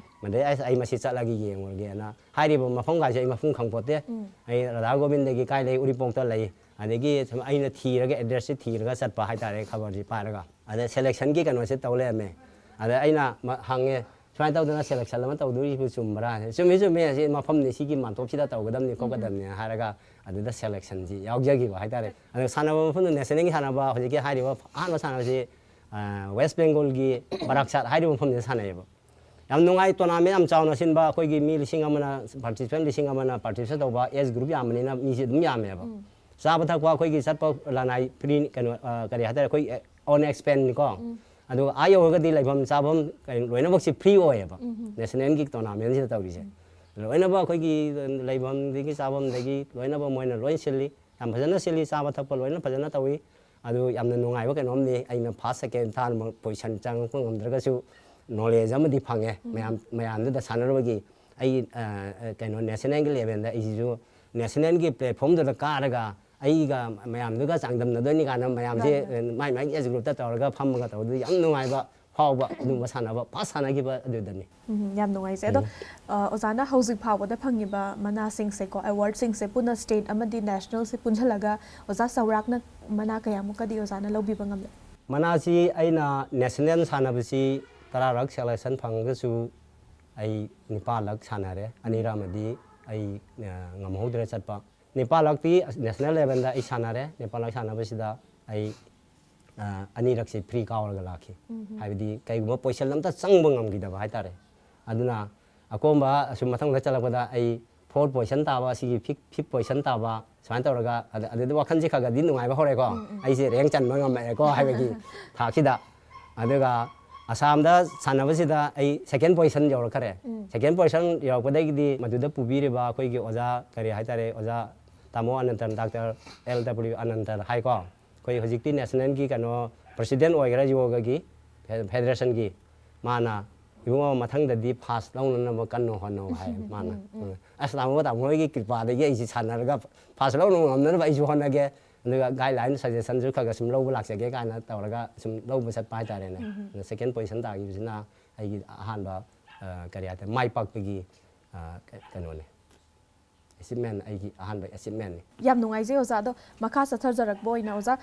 ꯑꯗꯩ ꯑꯁ, ꯑꯩ ꯃꯁꯤ ꯆꯠꯂꯒ ꯌꯦꯡꯉꯨꯔꯒꯦꯅ ꯍꯥꯏꯔꯤꯕ ꯃꯐꯝꯒꯥꯏꯁꯦ ꯑꯩ ꯃꯐꯝ ꯈꯪꯄꯣꯠꯇꯦ꯫ ꯑꯩ ꯔꯥꯙꯥ ꯒꯣꯕꯤꯟꯗꯒꯤ ꯀꯥꯏ ꯂꯩ, ꯎꯔꯤꯄꯣꯛꯇ ꯂꯩ꯫ ꯑꯗꯒꯤ ꯁꯨꯝ ꯑꯩꯅ ꯊꯤꯔꯒ, ꯑꯦꯗ꯭ꯔꯦꯁꯁꯤ ꯊꯤꯔꯒ ꯆꯠꯄ ꯍꯥꯏꯇꯥꯔꯦ, ꯈꯕꯔꯁꯤ ꯄꯥꯏꯔꯒ꯫ ꯑꯗ ꯁꯦꯂꯦꯛꯁꯟꯒꯤ ꯀꯩꯅꯣꯁꯦ ꯇꯧ ꯂꯩꯔꯝꯃꯦ꯫ ꯑꯗ ꯑꯩꯅ ꯃ- ꯍꯪꯉꯦ, ꯁꯨꯃꯥꯏꯅ ꯇꯧꯗꯅ ꯁꯦꯂꯦꯛꯁꯟ ꯑꯃ ꯇꯧꯗꯣꯔꯤꯕꯨ ꯆꯨꯝꯕ꯭ꯔꯥ? ꯆꯨꯝꯃꯤ, ꯆꯨꯝꯃꯤ, ꯑꯁꯤ ꯃꯐꯝꯅꯤ, ꯁꯤꯒꯤ ꯃꯥꯟꯇꯣꯞꯁꯤꯗ ꯇꯧꯒꯗꯕꯅꯤ, ꯈꯣꯠꯀꯗꯕꯅꯤ ꯍꯥꯏꯔꯒ ꯑꯗꯨꯗ ꯁꯦꯂꯦꯛꯁꯟꯁꯤ ꯌꯥꯎꯖꯈꯤꯕ ꯍꯥꯏꯇꯥꯔꯦ꯫ ꯑꯗꯣ ꯁꯥꯟꯅꯕ ꯃꯐꯝꯗ ꯅꯦꯁꯅꯦꯜꯒꯤ ꯁꯥꯟꯅꯕ, ꯍꯧꯖꯤꯛꯀꯤ ꯍꯥꯏꯔꯤꯕ ꯑꯍꯥꯟꯕ ꯁꯥꯟꯅꯕꯁꯤ, ꯑ, ꯋꯦꯁ ꯕꯦꯡꯒꯣꯜꯒꯤ ꯕꯔꯥꯛꯁꯥꯠ ꯍꯥꯏꯔꯤꯕ ꯃꯐꯝꯁꯤꯗ ꯁꯥꯟꯅꯩꯌꯦꯕ꯫ ꯌꯥꯝ ꯅꯨꯡꯉꯥꯏ, ꯇꯣꯔꯅꯥꯃꯦꯟ ꯌꯥꯝ ꯆꯥꯎꯅ ꯁꯤꯟꯕ, ꯑꯩꯈꯣꯏꯒꯤ ꯃꯤ ꯂꯤꯁꯤꯡ ꯑꯃꯅ, ꯄꯥꯔꯇꯤꯁꯤꯄꯦꯟ ꯂꯤꯁꯤꯡ ꯑꯃꯅ ꯄꯥꯔꯇꯤꯁꯤꯄꯦꯠ ꯇꯧꯕ, ꯑꯦꯖ ꯒ꯭ꯔꯨꯞ ꯌꯥꯝꯕꯅꯤꯅ ꯃꯤꯁꯦ ꯑꯗꯨꯝ ꯌꯥꯝꯃꯦꯕ꯫ ꯆꯥꯕ ꯊꯛꯄ ꯑꯩꯈꯣꯏꯒꯤ ꯆꯠꯄ ꯂꯅꯥꯏ ꯐ꯭ꯔꯤ, ꯀꯩꯅꯣ, ꯑ, ꯀꯔꯤ ꯍꯥꯏꯇꯥꯔꯦ, ꯑꯩꯈꯣꯏ ꯑꯣꯟ ꯑꯦꯛꯁꯄꯦꯟꯁꯅꯤꯀꯣ꯫ ꯑꯗꯨꯒ ꯑꯥ ꯌꯧꯔꯒꯗꯤ ꯂꯩꯐꯝ ꯆꯥꯐꯝ ꯀꯩ-, ꯂꯣꯏꯅꯃꯛꯁꯦ ꯐ꯭ꯔꯤ ꯑꯣꯏꯌꯦꯕ, ꯅꯦꯁꯅꯦꯜꯒꯤ ꯇꯣꯔꯅꯥꯃꯦꯟꯁꯤꯗ ꯇꯧꯔꯤꯁꯦ꯫ ꯂꯣꯏꯅꯃꯛ ꯑꯩꯈꯣꯏꯒꯤ ꯂꯩꯐꯝꯗꯒꯤ ꯆꯥꯐꯝꯗꯒꯤ ꯂꯣꯏꯅꯃꯛ ꯃꯣꯏꯅ ꯂꯣꯏ ꯁꯤꯜꯂꯤ, ꯌꯥꯝ ꯐꯖꯅ ꯁꯤꯜꯂꯤ, ꯆꯥꯕ ꯊꯛꯄ ꯂꯣꯏꯅ ꯐꯖꯅ ꯇꯧꯏ꯫ ꯑꯗꯨ ꯌꯥꯝꯅ ꯅꯨꯡꯉꯥꯏꯕ ꯀꯩꯅꯣꯝꯅꯤ꯫ ꯑꯩꯅ ꯐꯥꯔꯁ, ꯁꯦꯀꯦꯟ, ꯊꯥꯔꯠ ꯄꯣꯖꯤꯁꯟ ꯆꯪꯉꯛꯄ ꯉꯝꯗ꯭ꯔꯒꯁꯨ ꯅꯣꯂꯦꯖ ꯑꯃꯗꯤ ꯐꯪꯉꯦ꯫ ꯃꯌꯥꯝ, ꯃꯌꯥꯝꯗꯨꯗ ꯁꯥꯟꯅꯔꯨꯕꯒꯤ ꯑꯩ, ꯑ, ꯑ, ꯀꯩꯅꯣ, ꯅꯦꯁꯅꯦꯜꯒꯤ ꯂꯦꯚꯦꯜꯗ ꯑꯩꯁꯤꯁꯨ ꯅꯦꯁꯅꯦꯜꯒꯤ ꯄ꯭ꯂꯦꯠꯐꯣꯝꯗꯨꯗ ꯀꯥꯔꯒ ꯑꯩꯒ ꯃꯌꯥꯝꯗꯨꯒ ꯆꯥꯡꯗꯝꯅꯗꯣꯏꯅꯤ ꯀꯥꯏꯅ ꯃꯌꯥꯝꯁꯦ, ꯃꯥꯅꯦ꯫ ꯑ, ꯃꯥꯏ ꯃꯥꯏꯒꯤ ꯑꯦꯖ ꯒ꯭ꯔꯨꯞꯇ ꯇꯧꯔꯒ ꯐꯝꯃꯒ ꯇꯧꯕꯗꯨ ꯌꯥꯝ ꯅꯨꯡꯉꯥꯏꯕ ꯐꯥꯎꯕ ꯑꯗꯨꯒꯨꯝꯕ ꯁꯥꯟꯅꯕ ꯐꯥꯔꯁ ꯁꯥꯟꯅꯈꯤꯕ ꯑꯗꯨꯗꯅꯤ꯫ ꯎꯝ, ꯌꯥꯝ ꯅꯨꯡꯉꯥꯏꯖꯩ꯫ ꯑꯗꯣ, ꯎꯝ꯫ ꯑ, ꯑꯣꯖꯥꯅ ꯍꯧꯖꯤꯛ ꯐꯥꯎꯕꯗ ꯐꯪꯉꯤꯕ ꯃꯅꯥꯁꯤꯡꯁꯦꯀꯣ, ꯑꯦꯋꯥꯔꯗꯁꯤꯡꯁꯦ ꯄꯨꯟꯅ ꯁ꯭ꯇꯦꯠ ꯑꯃꯗꯤ ꯅꯦꯁꯅꯦꯜꯁꯦ ꯄꯨꯟꯁꯤꯜꯂꯒ ꯑꯣꯖꯥ ꯆꯥꯎꯔꯥꯛꯅ ꯃꯅꯥ ꯀꯌꯥꯃꯨꯛꯀꯗꯤ ꯑꯣꯖꯥꯅ ꯂꯧꯕꯤꯕ ꯉꯝꯂꯦ? ꯃꯅꯥꯁꯤ ꯑꯩꯅ ꯅꯦꯁꯅꯦꯜ ꯁꯥꯟꯅꯕꯁꯤ ꯇꯔꯥꯔꯛ ꯁꯦꯂꯦꯛꯁꯟ ꯐꯪꯉꯒꯁꯨ ꯑꯩ ꯅꯤꯄꯥꯜꯂꯛ ꯁꯥꯟꯅꯔꯦ꯫ ꯑꯅꯤꯔꯛ ꯑꯃꯗꯤ ꯑꯩ, ꯑ, ꯉꯝꯍꯧꯗ꯭ꯔꯦ ꯆꯠꯄ꯫ ꯅꯤꯄꯥꯜꯂꯛꯇꯤ ꯅꯦꯁꯅꯦꯜ ꯂꯦꯚꯦꯜꯗ ꯑꯩ ꯁꯥꯟꯅꯔꯦ꯫ ꯅꯤꯄꯥꯜꯂꯛ ꯁꯥꯟꯅꯕꯁꯤꯗ ꯑꯩ, ꯑ, ꯑꯅꯤꯔꯛꯁꯤ ꯐ꯭ꯔꯤ ꯀꯥꯎꯔꯒ ꯂꯥꯛꯈꯤ꯫ ꯍꯥꯏꯕꯗꯤ ꯀꯩꯒꯨꯝꯕ ꯄꯣꯖꯤꯁꯟ ꯑꯝꯇ ꯆꯪꯕ ꯉꯝꯈꯤꯗꯕ ꯍꯥꯏꯇꯥꯔꯦ꯫ ꯑꯗꯨꯅ ꯑꯀꯣꯝꯕ ꯑꯁꯨꯝ ꯃꯊꯪ ꯃꯊꯪ ꯆꯠꯂꯛꯄꯗ ꯑꯩ ꯐꯣꯔ ꯄꯣꯖꯤꯁꯟ ꯇꯥꯕ, ꯑꯁꯤꯒꯤ ꯐꯤꯐ, ꯐꯤꯐ ꯄꯣꯖꯤꯁꯟ ꯇꯥꯕ, ꯁꯨꯃꯥꯏꯅ ꯇꯧꯔꯒ ꯑꯗ-, ꯑꯗꯨꯗ ꯋꯥꯈꯜꯁꯦ ꯈꯔ ꯈꯔꯗꯤ ꯅꯨꯡꯉꯥꯏꯕ ꯍꯧꯔꯦꯀꯣ꯫ ꯑꯩꯁꯦ ꯔꯦꯡ ꯆꯟꯕ ꯉꯝꯃꯛꯑꯦꯀꯣ ꯍꯥꯏꯕꯒꯤ ꯊꯥꯛꯁꯤꯗ꯫ ꯑꯗꯨꯒ ꯑꯁꯥꯝꯗ ꯁꯥꯟꯅꯕꯁꯤꯗ ꯑꯩ ꯁꯦꯀꯦꯟ ꯄꯣꯖꯤꯁꯟ ꯌꯧꯔꯛꯈꯔꯦ꯫ ꯁꯦꯀꯦꯟ ꯄꯣꯖꯤꯁꯟ ꯌꯧꯔꯛꯄꯗꯒꯤꯗꯤ ꯃꯗꯨꯗ ꯄꯨꯕꯤꯔꯤꯕ ꯑꯩꯈꯣꯏꯒꯤ ꯑꯣꯖꯥ, ꯀꯔꯤ ꯍꯥꯏꯇꯥꯔꯦ, ꯑꯣꯖꯥ ꯇꯥꯃꯣ ꯑꯅꯟꯇꯟ, ꯗꯥꯛꯇꯔ ꯑꯦꯜ ꯗꯕ꯭ꯂꯤꯎ ꯑꯅꯟꯇꯟ ꯍꯥꯏꯀꯣ꯫ ꯑꯩꯈꯣꯏ ꯍꯧꯖꯤꯛꯇꯤ ꯅꯦꯁꯅꯦꯜꯒꯤ ꯀꯩꯅꯣ ꯄ꯭ꯔꯁꯤꯗꯦꯟ ꯑꯣꯏꯈ꯭ꯔꯦ ꯌꯣꯒꯒꯤ ꯐꯦ-, ꯐꯦꯗꯔꯦꯁꯟꯒꯤ꯫ ꯃꯥꯅ, "ꯏꯕꯨꯡꯉꯣ, ꯃꯊꯪꯗꯗꯤ ꯐꯥꯔꯁ ꯂꯧꯅꯅꯕ ꯀꯟꯅ ꯍꯣꯠꯅꯧ" ꯍꯥꯏ ꯃꯥꯅ꯫ ꯎꯝ꯫ "ꯑꯁ, ꯇꯥꯃꯣ, ꯇꯥꯃꯣ ꯍꯣꯏꯒꯤ ꯀ꯭ꯔꯤꯄꯥꯗꯒꯤ ꯑꯩꯁꯤ ꯁꯥꯟꯅꯔꯒ ꯐꯥꯔꯁ ꯂꯧꯅꯕ ꯉꯝꯅꯅꯕ ꯑꯩꯁꯨ ꯍꯣꯠꯅꯒꯦ꯫ ꯑꯗꯨꯒ ꯒꯥꯏꯗꯂꯥꯏꯟ, ꯁꯖꯦꯁꯟꯁꯨ ꯈꯔ ꯈꯔ ꯁꯨꯝ ꯂꯧꯕ ꯂꯥꯛꯆꯒꯦ" ꯀꯥꯏꯅ ꯇꯧꯔꯒ ꯁꯨꯝ ꯂꯧꯕ ꯆꯠꯄ ꯍꯥꯏꯇꯥꯔꯦꯅꯦ꯫ ꯑꯗ ꯁꯦꯀꯦꯟ ꯄꯣꯖꯤꯁꯟ ꯇꯥꯈꯤꯕꯁꯤꯅ ꯑꯩꯒꯤ ꯑꯍꯥꯟꯕ, ꯑ, ꯀꯔꯤ ꯍꯥꯏꯇꯥꯔꯦ, ꯃꯥꯏ ꯄꯥꯛꯄꯒꯤ, ꯑ, ꯀ-, ꯀꯩꯅꯣꯅꯦ꯫ ꯑꯦꯆꯤꯞꯃꯦꯟ, ꯑꯩꯒꯤ ꯑꯍꯥꯟꯕ ꯑꯦꯆꯤꯞꯃꯦꯟꯅꯤ꯫ ꯌꯥꯝ ꯅꯨꯡꯉꯥꯏꯖꯩ ꯑꯣꯖꯥ꯫ ꯑꯗꯣ ꯃꯈꯥ ꯆꯠꯊꯖꯔꯛꯄ ꯑꯣꯏꯅ ꯑꯣꯖꯥ,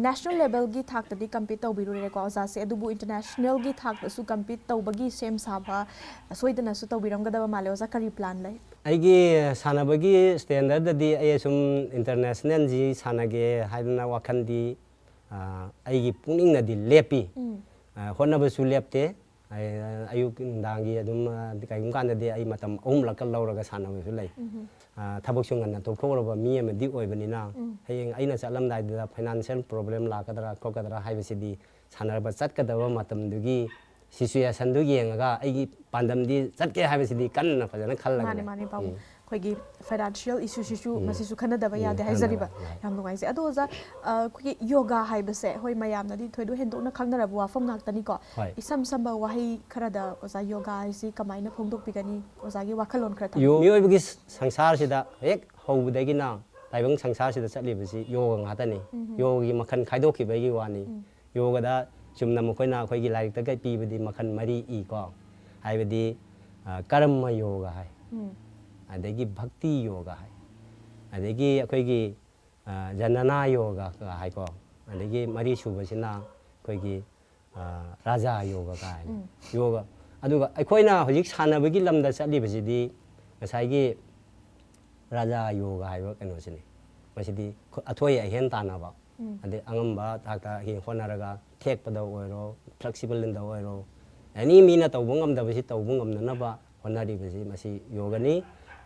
ꯅꯦꯁꯅꯦꯜ ꯂꯦꯚꯦꯜꯒꯤ ꯊꯥꯛꯇꯗꯤ ꯀꯝꯄꯤꯠ ꯇꯧꯕꯤꯔꯨꯔꯦꯀꯣ ꯑꯣꯖꯥꯁꯦ, ꯑꯗꯨꯕꯨ ꯏꯟꯇꯔꯅꯦꯁꯅꯦꯜꯒꯤ ꯊꯥꯛꯇꯁꯨ ꯀꯝꯄꯤꯠ ꯇꯧꯕꯒꯤ ꯁꯦꯝ ꯁꯥꯕ ꯁꯣꯏꯗꯅꯁꯨ ꯇꯧꯕꯤꯔꯝꯒꯗꯕ ꯃꯥꯜꯂꯦ ꯑꯣꯖꯥ, ꯀꯔꯤ ꯄ꯭ꯂꯥꯟ ꯂꯩ? ꯑꯩꯒꯤ ꯁꯥꯟꯅꯕꯒꯤ ꯁ꯭ꯇꯦꯟꯗꯔꯗꯗꯤ ꯑꯩ ꯁꯨꯝ ꯏꯟꯇꯔꯅꯦꯁꯅꯦꯜꯁꯤ ꯁꯥꯟꯅꯒꯦ ꯍꯥꯏꯗꯅ ꯋꯥꯈꯜꯗꯤ, ꯑ, ꯑꯩꯒꯤ ꯄꯨꯛꯅꯤꯡꯅꯗꯤ ꯂꯦꯞꯄꯤ꯫ ꯎꯝ꯫ ꯑ, ꯍꯣꯠꯅꯕꯁꯨ ꯂꯦꯞꯇꯦ꯫ ꯑꯩ, ꯑ, ꯑꯌꯨꯛ ꯅꯨꯡꯗꯥꯡꯒꯤ ꯑꯗꯨꯝ, ꯑ, ꯀꯩꯒꯨꯝꯕ ꯀꯥꯟꯗꯗꯤ ꯑꯩ ꯃꯇꯝ ꯑꯍꯨꯝꯂꯛꯀ ꯂꯧꯔꯒ ꯁꯥꯟꯅꯕꯁꯨ ꯂꯩ꯫ ꯎꯝ꯫ ꯑ, ꯊꯕꯛꯁꯨ ꯉꯟꯅ ꯇꯣꯛꯊꯣꯛꯎꯔꯕ ꯃꯤ ꯑꯃꯗꯤ ꯑꯣꯏꯕꯅꯤꯅ, ꯎꯝ꯫ ꯍꯌꯦꯡ ꯑꯩꯅ ꯆꯠꯂꯝꯗꯥꯏꯗꯨꯗ ꯐꯥꯏꯅꯥꯟꯁꯤꯌꯦꯜ ꯄ꯭ꯔꯣꯕ꯭ꯂꯦꯝ ꯂꯥꯛꯀꯗ꯭ꯔꯥ ꯈꯣꯠꯀꯗ꯭ꯔꯥ ꯍꯥꯏꯕꯁꯤꯗꯤ ꯁꯥꯟꯅꯕ ꯆꯠꯀꯗꯕ ꯃꯇꯝꯗꯨꯒꯤ ꯁꯤꯆꯨꯌꯦꯁꯟꯗꯨ ꯌꯦꯡꯉꯒ ꯑꯩꯒꯤ ꯄꯥꯟꯗꯝꯗꯤ ꯆꯠꯀꯦ ꯍꯥꯏꯕꯁꯤꯗꯤ ꯀꯟꯅ ꯐꯖꯅ ꯈꯜꯂꯒ ꯃꯥꯅꯦ, ꯂꯩ꯫ ꯃꯥꯅꯦ, ꯄꯥꯕꯨꯡ꯫ ꯎꯝ꯫ ꯑꯩꯈꯣꯏꯒꯤ ꯐꯥꯏꯅꯥꯟꯁꯤꯌꯦꯜ ꯏꯁꯨꯁꯤꯁꯨ ꯎꯝ꯫ ꯃꯁꯤꯁꯨ ꯈꯟꯅꯗꯕ ꯎꯝ, ꯌꯥꯗꯦ ꯈꯟꯅꯗꯕ ꯍꯥꯏꯖꯔꯤꯕ꯫ ꯌꯥꯏ꯫ ꯌꯥꯝ ꯅꯨꯡꯉꯥꯏꯖꯩ꯫ ꯑꯗꯣ ꯑꯣꯖꯥ, ꯑ, ꯑꯩꯈꯣꯏꯒꯤ ꯌꯣꯒꯥ ꯍꯥꯏꯕꯁꯦ, ꯍꯣꯏ, ꯃꯌꯥꯝꯅꯗꯤ ꯊꯣꯏꯗꯣꯛ ꯍꯦꯟꯗꯣꯛꯅ ꯈꯪꯅꯔꯕ ꯋꯥꯐꯝ ꯉꯥꯛꯇꯅꯤꯀꯣ꯫ ꯍꯣꯏ꯫ ꯏꯁꯝ ꯁꯝꯕ ꯋꯥꯍꯩ ꯈꯔꯗ ꯑꯣꯖꯥ, ꯌꯣꯒꯥ ꯍꯥꯏꯁꯤ ꯀꯃꯥꯏꯅ ꯐꯣꯡꯗꯣꯛꯄꯤꯒꯅꯤ? ꯑꯣꯖꯥꯒꯤ ꯋꯥꯈꯜꯂꯣꯟ ꯈꯔ ꯊꯝꯕꯤꯌꯨ꯫ ꯌꯣ-, ꯃꯤꯑꯣꯏꯕꯒꯤ ꯁꯪꯁꯥꯔꯁꯤꯗ ꯍꯦꯛ ꯍꯧꯕꯗꯒꯤꯅ ꯇꯥꯏꯕꯪ ꯁꯪꯁꯥꯔꯁꯤꯗ ꯆꯠꯂꯤꯕꯁꯤ ꯌꯣꯒ ꯉꯥꯛꯇꯅꯤ꯫ ꯎꯝ꯫ ꯌꯣꯒꯒꯤ ꯃꯈꯜ ꯈꯥꯏꯗꯣꯛꯈꯤꯕꯒꯤ ꯋꯥꯅꯤ꯫ ꯎꯝ꯫ ꯌꯣꯒꯗ ꯆꯨꯝꯅ ꯃꯈꯣꯏꯅ ꯑꯩꯈꯣꯏꯒꯤ ꯂꯥꯏꯔꯤꯛꯇꯒ ꯄꯤꯕꯗꯤ ꯃꯈꯜ ꯃꯔꯤ ꯏꯀꯣ꯫ ꯍꯥꯏꯕꯗꯤ, ꯑ, ꯀꯔꯃ ꯌꯣꯒ ꯍꯥꯏ꯫ ꯎꯝ꯫ ꯑꯗꯒꯤ ꯚꯛꯇꯤ ꯌꯣꯒ ꯍꯥꯏ꯫ ꯑꯗꯒꯤ ꯑꯩꯈꯣꯏꯒꯤ, ꯑ, ꯖꯅꯅꯥ ꯌꯣꯒ ꯍꯥꯏꯀꯣ꯫ ꯑꯗꯒꯤ ꯃꯔꯤ ꯁꯨꯕꯁꯤꯅ ꯑꯩꯈꯣꯏꯒꯤ, ꯑ, ꯔꯥꯖꯥ ꯌꯣꯒ ꯀꯥꯏꯅ꯫ ꯎꯝ꯫ ꯌꯣꯒ꯫ ꯑꯗꯨꯒ ꯑꯩꯈꯣꯏꯅ ꯍꯧꯖꯤꯛ ꯁꯥꯟꯅꯕꯒꯤ ꯂꯝꯗ ꯆꯠꯂꯤꯕꯁꯤꯗꯤ ꯉꯁꯥꯏꯒꯤ ꯔꯥꯖꯥ ꯌꯣꯒ ꯍꯥꯏꯕ ꯀꯩꯅꯣꯁꯤꯅꯤ꯫ ꯃꯁꯤꯗꯤ ꯈꯨ-, ꯑꯊꯣꯏ ꯑꯍꯦꯟ ꯇꯥꯟꯅꯕ꯫ ꯎꯝ꯫ ꯑꯗꯩ ꯑꯉꯝꯕ ꯊꯥꯛꯇ ꯍꯤ-, ꯍꯣꯠꯅꯔꯒ ꯊꯦꯛꯄꯗ ꯑꯣꯏꯔꯣ, ꯐ꯭ꯂꯦꯛꯁꯤꯕꯜꯗ ꯑꯣꯏꯔꯣ, ꯑꯦꯅꯤ ꯃꯤꯅ ꯇꯧꯕ ꯉꯝꯗꯕꯁꯤ ꯇꯧꯕ ꯉꯝꯅꯅꯕ ꯍꯣꯠꯅꯔꯤꯕꯁꯤ ꯃꯁꯤ ꯌꯣꯒꯅꯤ꯫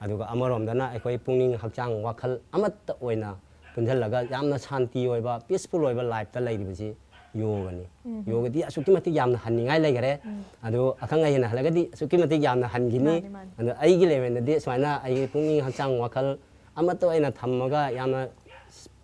ꯑꯗꯨꯒ ꯑꯃꯔꯣꯝꯗꯅ ꯑꯩꯈꯣꯏ ꯄꯨꯛꯅꯤꯡ ꯍꯛꯆꯥꯡ ꯋꯥꯈꯜ ꯑꯃꯠꯇ ꯑꯣꯏꯅ ꯄꯨꯟꯁꯤꯜꯂꯒ ꯌꯥꯝꯅ ꯁꯥꯟꯇꯤ ꯑꯣꯏꯕ, ꯄꯤꯁꯐꯨꯜ ꯑꯣꯏꯕ ꯂꯥꯏꯐꯇ ꯂꯩꯔꯤꯕꯁꯤ ꯌꯣꯒꯅꯤ꯫ ꯎꯝ꯫ ꯌꯣꯒꯗꯤ ꯑꯁꯨꯛꯀꯤ ꯃꯇꯤꯛ ꯌꯥꯝꯅ ꯍꯟꯅꯤꯡꯉꯥꯏ ꯂꯩꯈꯔꯦ꯫ ꯎꯝ꯫ ꯑꯗꯣ ꯑꯈꯪ ꯑꯍꯩꯅ ꯍꯜꯂꯒꯗꯤ ꯑꯁꯨꯛꯀꯤ ꯃꯇꯤꯛ ꯌꯥꯝꯅ ꯍꯟꯈꯤꯅꯤ꯫ ꯃꯥꯅꯤ, ꯃꯥꯅꯤ꯫ ꯑꯗꯣ ꯑꯩꯒꯤ ꯂꯦꯚꯦꯜꯗꯗꯤ ꯁꯨꯃꯥꯏꯅ ꯑꯩꯒꯤ ꯄꯨꯛꯅꯤꯡ ꯍꯛꯆꯥꯡ ꯋꯥꯈꯜ ꯑꯃꯠꯇ ꯑꯣꯏꯅ ꯊꯝꯃꯒ ꯌꯥꯝꯅ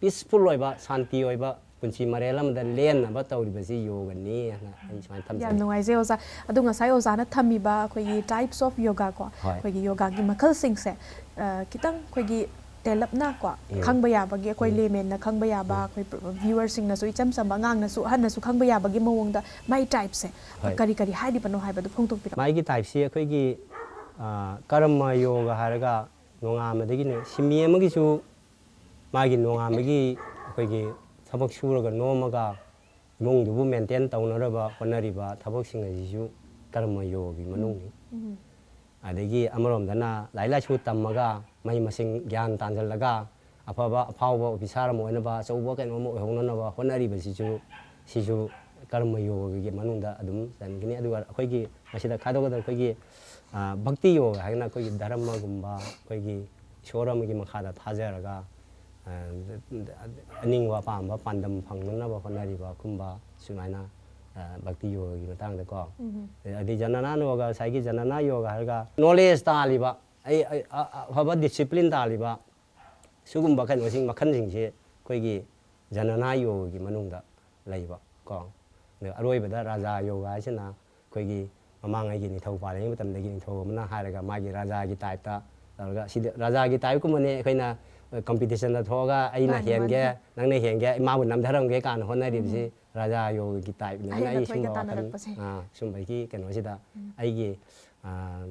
ꯄꯤꯁꯐꯨꯜ ꯑꯣꯏꯕ, ꯁꯥꯟꯇꯤ ꯑꯣꯏꯕ ꯄꯨꯟꯁꯤ ꯃꯔꯦꯜ ꯑꯃꯗ ꯂꯦꯟꯅꯕ ꯇꯧꯔꯤꯕꯁꯤ ꯌꯣꯒꯅꯤ ꯍꯥꯏꯅ ꯑꯩ ꯁꯨꯃꯥꯏꯅ ꯌꯥꯝ ꯊꯝꯖꯒꯦ꯫ ꯅꯨꯡꯉꯥꯏꯖꯩ ꯑꯣꯖꯥ꯫ ꯑꯗꯣ ꯉꯁꯥꯏ ꯑꯣꯖꯥꯅ ꯊꯝꯃꯤꯕ ꯑꯩꯈꯣꯏꯒꯤ types of yoga ꯀꯣ, ꯍꯣꯏ꯫ ꯑꯩꯈꯣꯏꯒꯤ ꯌꯣꯒꯥꯒꯤ ꯃꯈꯜꯁꯤꯡꯁꯦ, ꯑ, ꯈꯤꯇꯪ ꯑꯩꯈꯣꯏꯒꯤ ꯇꯦꯜꯂꯞꯅ ꯀꯣ, ꯎꯝ꯫ ꯈꯪꯕ ꯌꯥꯕꯒꯤ, ꯑꯩꯈꯣꯏ ꯎꯝ꯫ ꯂꯦꯃꯦꯟꯅ ꯈꯪꯕ ꯌꯥꯕ, ꯎꯝ꯫ ꯑꯩꯈꯣꯏ ꯚ꯭ꯌꯨꯋꯔꯁꯤꯡꯅꯁꯨ, ꯏꯆꯝ ꯆꯝꯕ ꯑꯉꯥꯡꯅꯁꯨ ꯑꯍꯟꯅꯁꯨ ꯈꯪꯕ ꯌꯥꯕꯒꯤ ꯃꯑꯣꯡꯗ ꯃꯥꯏ ꯇꯥꯏꯞꯁꯦ ꯍꯣꯏ꯫ ꯀꯔꯤ ꯀꯔꯤ ꯍꯥꯏꯔꯤꯕꯅꯣ ꯍꯥꯏꯕꯗꯨ ꯐꯣꯡꯗꯣꯛꯄꯤꯔꯛꯑꯣ꯫ ꯃꯥꯒꯤ ꯇꯥꯏꯞꯁꯤ ꯑꯩꯈꯣꯏꯒꯤ, ꯑ, ꯀꯔꯃ ꯌꯣꯒ ꯍꯥꯏꯔꯒ ꯅꯣꯡꯉꯥꯟꯕꯗꯒꯤꯅꯦ, ꯁꯤꯟꯃꯤ ꯑꯃꯒꯤꯁꯨ ꯃꯥꯒꯤ ꯅꯣꯡꯉꯥꯟꯕꯒꯤ ꯑꯩꯈꯣꯏꯒꯤ ꯊꯕꯛ ꯁꯨꯔꯒ ꯅꯣꯝꯃꯒ ꯏꯃꯨꯡꯗꯨꯕꯨ ꯃꯦꯟꯇꯦꯟ ꯇꯧꯅꯅꯕ ꯍꯣꯠꯅꯔꯤꯕ ꯊꯕꯛꯁꯤꯡ ꯑꯁꯤꯁꯨ ꯀꯔꯃ ꯌꯣꯒꯒꯤ ꯃꯅꯨꯡꯅꯤ꯫ ꯑꯗꯒꯤ ꯑꯃꯔꯣꯝꯗꯅ ꯂꯥꯏꯔꯤꯛ ꯂꯥꯏꯁꯨ ꯇꯝꯃꯒ ꯃꯍꯩ ꯃꯁꯤꯡ ꯒ꯭ꯌꯥꯟ ꯇꯥꯟꯁꯤꯜꯂꯒ ꯑꯐꯕ ꯑꯐꯥꯎꯕ ꯑꯣꯐꯤꯁꯥꯔ ꯑꯃ ꯑꯣꯏꯅꯕ, ꯑꯆꯧꯕ ꯀꯩꯅꯣꯝ ꯑꯣꯏꯍꯧꯅꯅꯕ ꯍꯣꯠꯅꯔꯤꯕꯁꯤꯁꯨ, ꯁꯤꯁꯨ ꯀꯔꯃ ꯌꯣꯒꯒꯤ ꯃꯅꯨꯡꯗ ꯑꯗꯨꯝ ꯆꯟꯒꯅꯤ꯫ ꯑꯗꯨꯒ ꯑꯩꯈꯣꯏꯒꯤ ꯃꯁꯤꯗ ꯈꯥꯏꯗꯣꯛꯀꯗꯕ ꯑꯩꯈꯣꯏꯒꯤ, ꯑ, ꯚꯛꯇꯤ ꯌꯣꯒ ꯍꯥꯏꯅ ꯑꯩꯈꯣꯏꯒꯤ ꯙꯔꯃꯒꯨꯝꯕ, ꯑꯩꯈꯣꯏꯒꯤ ꯏꯁꯣꯔ ꯑꯃꯒꯤ ꯃꯈꯥꯗ ꯊꯥꯖꯔꯒ, ꯑ, ꯑꯅꯤꯡꯕ ꯑꯄꯥꯝꯕ ꯄꯥꯟꯗꯝ ꯐꯪꯅꯅꯕ ꯍꯣꯠꯅꯔꯤꯕꯒꯨꯝꯕ ꯁꯨꯃꯥꯏꯅ, ꯑ, ꯚꯛꯇꯤ ꯌꯣꯒꯒꯤ ꯃꯇꯥꯡꯗꯀꯣ꯫ ꯑꯗꯩ ꯖꯅꯅꯥ ꯌꯣꯒ, ꯉꯁꯥꯏꯒꯤ ꯖꯅꯅꯥ ꯌꯣꯒ ꯍꯥꯏꯔꯒ ꯅꯣꯂꯦꯖ ꯇꯥꯜꯂꯤꯕ, ꯑꯩ, ꯑꯩ, ꯑ-, ꯑ-, ꯑꯐꯕ ꯗꯤꯁꯤꯄ꯭ꯂꯤꯟ ꯇꯥꯜꯂꯤꯕ, ꯁꯤꯒꯨꯝꯕ ꯀꯩꯅꯣꯁꯤꯡ, ꯃꯈꯜꯁꯤꯡꯁꯦ ꯑꯩꯈꯣꯏꯒꯤ ꯖꯅꯅꯥ ꯌꯣꯒꯒꯤ ꯃꯅꯨꯡꯗ ꯂꯩꯕ ꯀꯣ꯫ ꯑꯗ ꯑꯔꯣꯏꯕꯗ ꯔꯥꯖꯥ ꯌꯣꯒ ꯍꯥꯏꯁꯤꯅ ꯑꯩꯈꯣꯏꯒꯤ ꯃꯃꯥꯡꯉꯩꯒꯤ ꯅꯤꯡꯊꯧ ꯄꯥꯜꯂꯤꯉꯩ ꯃꯇꯝꯗꯒꯤ ꯅꯤꯡꯊꯧ ꯑꯃꯅ ꯍꯥꯏꯔꯒ ꯃꯥꯒꯤ ꯔꯥꯖꯥꯒꯤ ꯇꯥꯏꯞꯇ ꯇꯧꯔꯒ, ꯁꯤꯗ ꯔꯥꯖꯥꯒꯤ ꯇꯥꯏꯞꯀꯨꯝꯕꯅꯦ ꯑꯩꯈꯣꯏꯅ ꯀꯝꯄꯤꯇꯤꯁꯟꯗ ꯊꯣꯛꯑꯒ ꯑꯩꯅ ꯃꯥꯅꯤ, ꯍꯦꯟꯒꯦ, ꯃꯥꯅꯤ꯫ ꯅꯪꯅ ꯍꯦꯟꯒꯦ, ꯏꯃꯥꯕꯨ ꯅꯝꯊꯔꯝꯒꯦ ꯀꯥꯏꯅ ꯍꯣꯠꯅꯔꯤꯕꯁꯤ ꯔꯥꯖꯥ ꯌꯣꯒꯒꯤ ꯇꯥꯏꯞꯅꯦꯅ ꯑꯍꯦꯟ ꯑꯩ ꯑꯊꯣꯏꯒ ꯁꯨꯝꯕ ꯋꯥꯈꯜ, ꯇꯥꯟꯅꯔꯛꯄꯁꯦ꯫ ꯑꯥ, ꯁꯨꯝꯕꯒꯤ ꯀꯩꯅꯣꯁꯤꯗ ꯑꯩꯒꯤ, ꯑꯥ,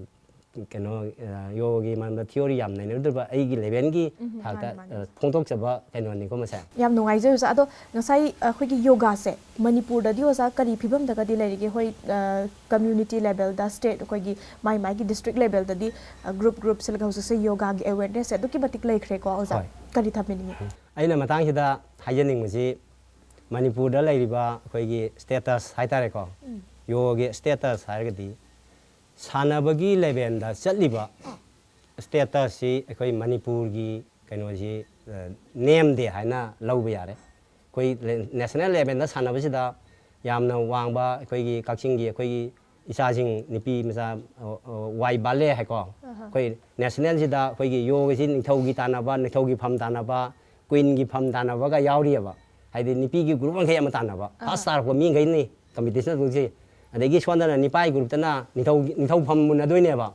ꯀꯩꯅꯣ, ꯑ, ꯌꯣꯒꯒꯤ ꯃꯔꯝꯗ ꯊꯤꯑꯣꯔꯤ ꯌꯥꯝ ꯅꯩꯅꯔꯨꯗ꯭ꯔꯕ ꯑꯩꯒꯤ ꯂꯦꯚꯦꯜꯒꯤ ꯎꯝ, ꯊꯥꯛꯇ, ꯃꯥꯅꯤ, ꯃꯥꯅꯤ꯫ ꯑ, ꯐꯣꯡꯗꯣꯛꯆꯕ ꯀꯩꯅꯣꯅꯤꯀꯣ ꯃꯁꯦ꯫ ꯌꯥꯝ ꯅꯨꯡꯉꯥꯏꯖꯩ ꯑꯣꯖꯥ꯫ ꯑꯗꯣ ꯉꯁꯥꯏ ꯑꯩꯈꯣꯏꯒꯤ ꯌꯣꯒꯥꯁꯦ ꯃꯅꯤꯄꯨꯔꯗꯗꯤ ꯑꯣꯖꯥ ꯀꯔꯤ ꯐꯤꯕꯝꯗꯒꯗꯤ ꯂꯩꯔꯤꯒꯦ? ꯍꯣꯏ, ꯑ, ꯀꯝꯃ꯭ꯌꯨꯅꯤꯇꯤ ꯂꯦꯚꯦꯜꯗ, ꯁ꯭ꯇꯦꯠ, ꯑꯩꯈꯣꯏꯒꯤ ꯃꯥꯏ ꯃꯥꯏꯒꯤ ꯗꯤꯁꯇ꯭ꯔꯤꯛ ꯂꯦꯚꯦꯜꯗꯗꯤ, ꯑ, ꯒ꯭ꯔꯨꯞ ꯒ꯭ꯔꯨꯞ ꯁꯤꯜꯂꯒ ꯍꯧꯖꯤꯛꯁꯦ ꯌꯣꯒꯥꯒꯤ ꯑꯦꯋꯦꯔꯅꯦꯁꯁꯦ ꯑꯗꯨꯛꯀꯤ ꯃꯇꯤꯛ ꯂꯩꯈ꯭ꯔꯦꯀꯣ ꯑꯣꯖꯥ꯫ ꯍꯣꯏ꯫ ꯀꯔꯤ ꯊꯝꯕꯤꯅꯤꯡꯉꯤ? ꯎꯝ꯫ ꯑꯩꯅ ꯃꯇꯥꯡꯁꯤꯗ ꯍꯥꯏꯖꯅꯤꯡꯕꯁꯤ ꯃꯅꯤꯄꯨꯔꯗ ꯂꯩꯔꯤꯕ ꯑꯩꯈꯣꯏꯒꯤ ꯁ꯭ꯇꯦꯇꯁ ꯍꯥꯏꯇꯥꯔꯦꯀꯣ, ꯎꯝ꯫ ꯌꯣꯒꯒꯤ ꯁ꯭ꯇꯦꯇꯁ ꯍꯥꯏꯔꯒꯗꯤ ꯁꯥꯟꯅꯕꯒꯤ ꯂꯦꯚꯦꯜꯗ ꯆꯠꯂꯤꯕ ꯁ꯭ꯇꯦꯇꯁꯁꯤ ꯑꯩꯈꯣꯏ ꯃꯅꯤꯄꯨꯔꯒꯤ ꯀꯩꯅꯣꯁꯤ, ꯑ, ꯅꯦꯝꯗꯦ ꯍꯥꯏꯅ ꯂꯧꯕ ꯌꯥꯔꯦ꯫ ꯑꯩꯈꯣꯏ ꯂꯦ-, ꯅꯦꯁꯅꯦꯜ ꯂꯦꯚꯦꯜꯗ ꯁꯥꯟꯅꯕꯁꯤꯗ ꯌꯥꯝꯅ ꯋꯥꯡꯕ ꯑꯩꯈꯣꯏꯒꯤ ꯀꯛꯆꯤꯡꯒꯤ ꯑꯩꯈꯣꯏꯒꯤ ꯏꯆꯥꯁꯤꯡ, ꯅꯨꯄꯤ ꯃꯆꯥ, ꯑ, ꯑ, ꯋꯥꯏ ꯕꯥꯂꯦ ꯍꯥꯏꯀꯣ, ꯑꯍ꯫ ꯑꯩꯈꯣꯏ ꯅꯦꯁꯅꯦꯜꯁꯤꯗ ꯑꯩꯈꯣꯏꯒꯤ ꯌꯣꯒꯁꯤ ꯅꯤꯡꯊꯧꯒꯤ ꯇꯥꯟꯅꯕ, ꯅꯤꯡꯊꯧꯒꯤ ꯐꯝ ꯇꯥꯟꯅꯕ, ꯀ꯭ꯋꯤꯟꯒꯤ ꯐꯝ ꯇꯥꯟꯅꯕꯒ ꯌꯥꯎꯔꯤꯑꯕ꯫ ꯍꯥꯏꯗꯤ ꯅꯨꯄꯤꯒꯤ ꯒ꯭ꯔꯨꯞ ꯃꯈꯩ ꯑꯃ ꯇꯥꯟꯅꯕ, ꯑꯥ꯫ ꯐꯥꯔꯁ ꯇꯥꯔꯛꯄ ꯃꯤꯈꯩꯅꯤ ꯀꯝꯄꯤꯇꯤꯁꯟ ꯑꯗꯨꯁꯦ꯫ ꯑꯗꯒꯤ ꯁꯣꯝꯗꯅ ꯅꯤꯄꯥꯒꯤ ꯒ꯭ꯔꯨꯞꯇꯅ ꯅꯤꯡꯊꯧ, ꯅꯤꯡꯊꯧ ꯐꯝ ꯃꯨꯟꯅꯗꯣꯏꯅꯦꯕ꯫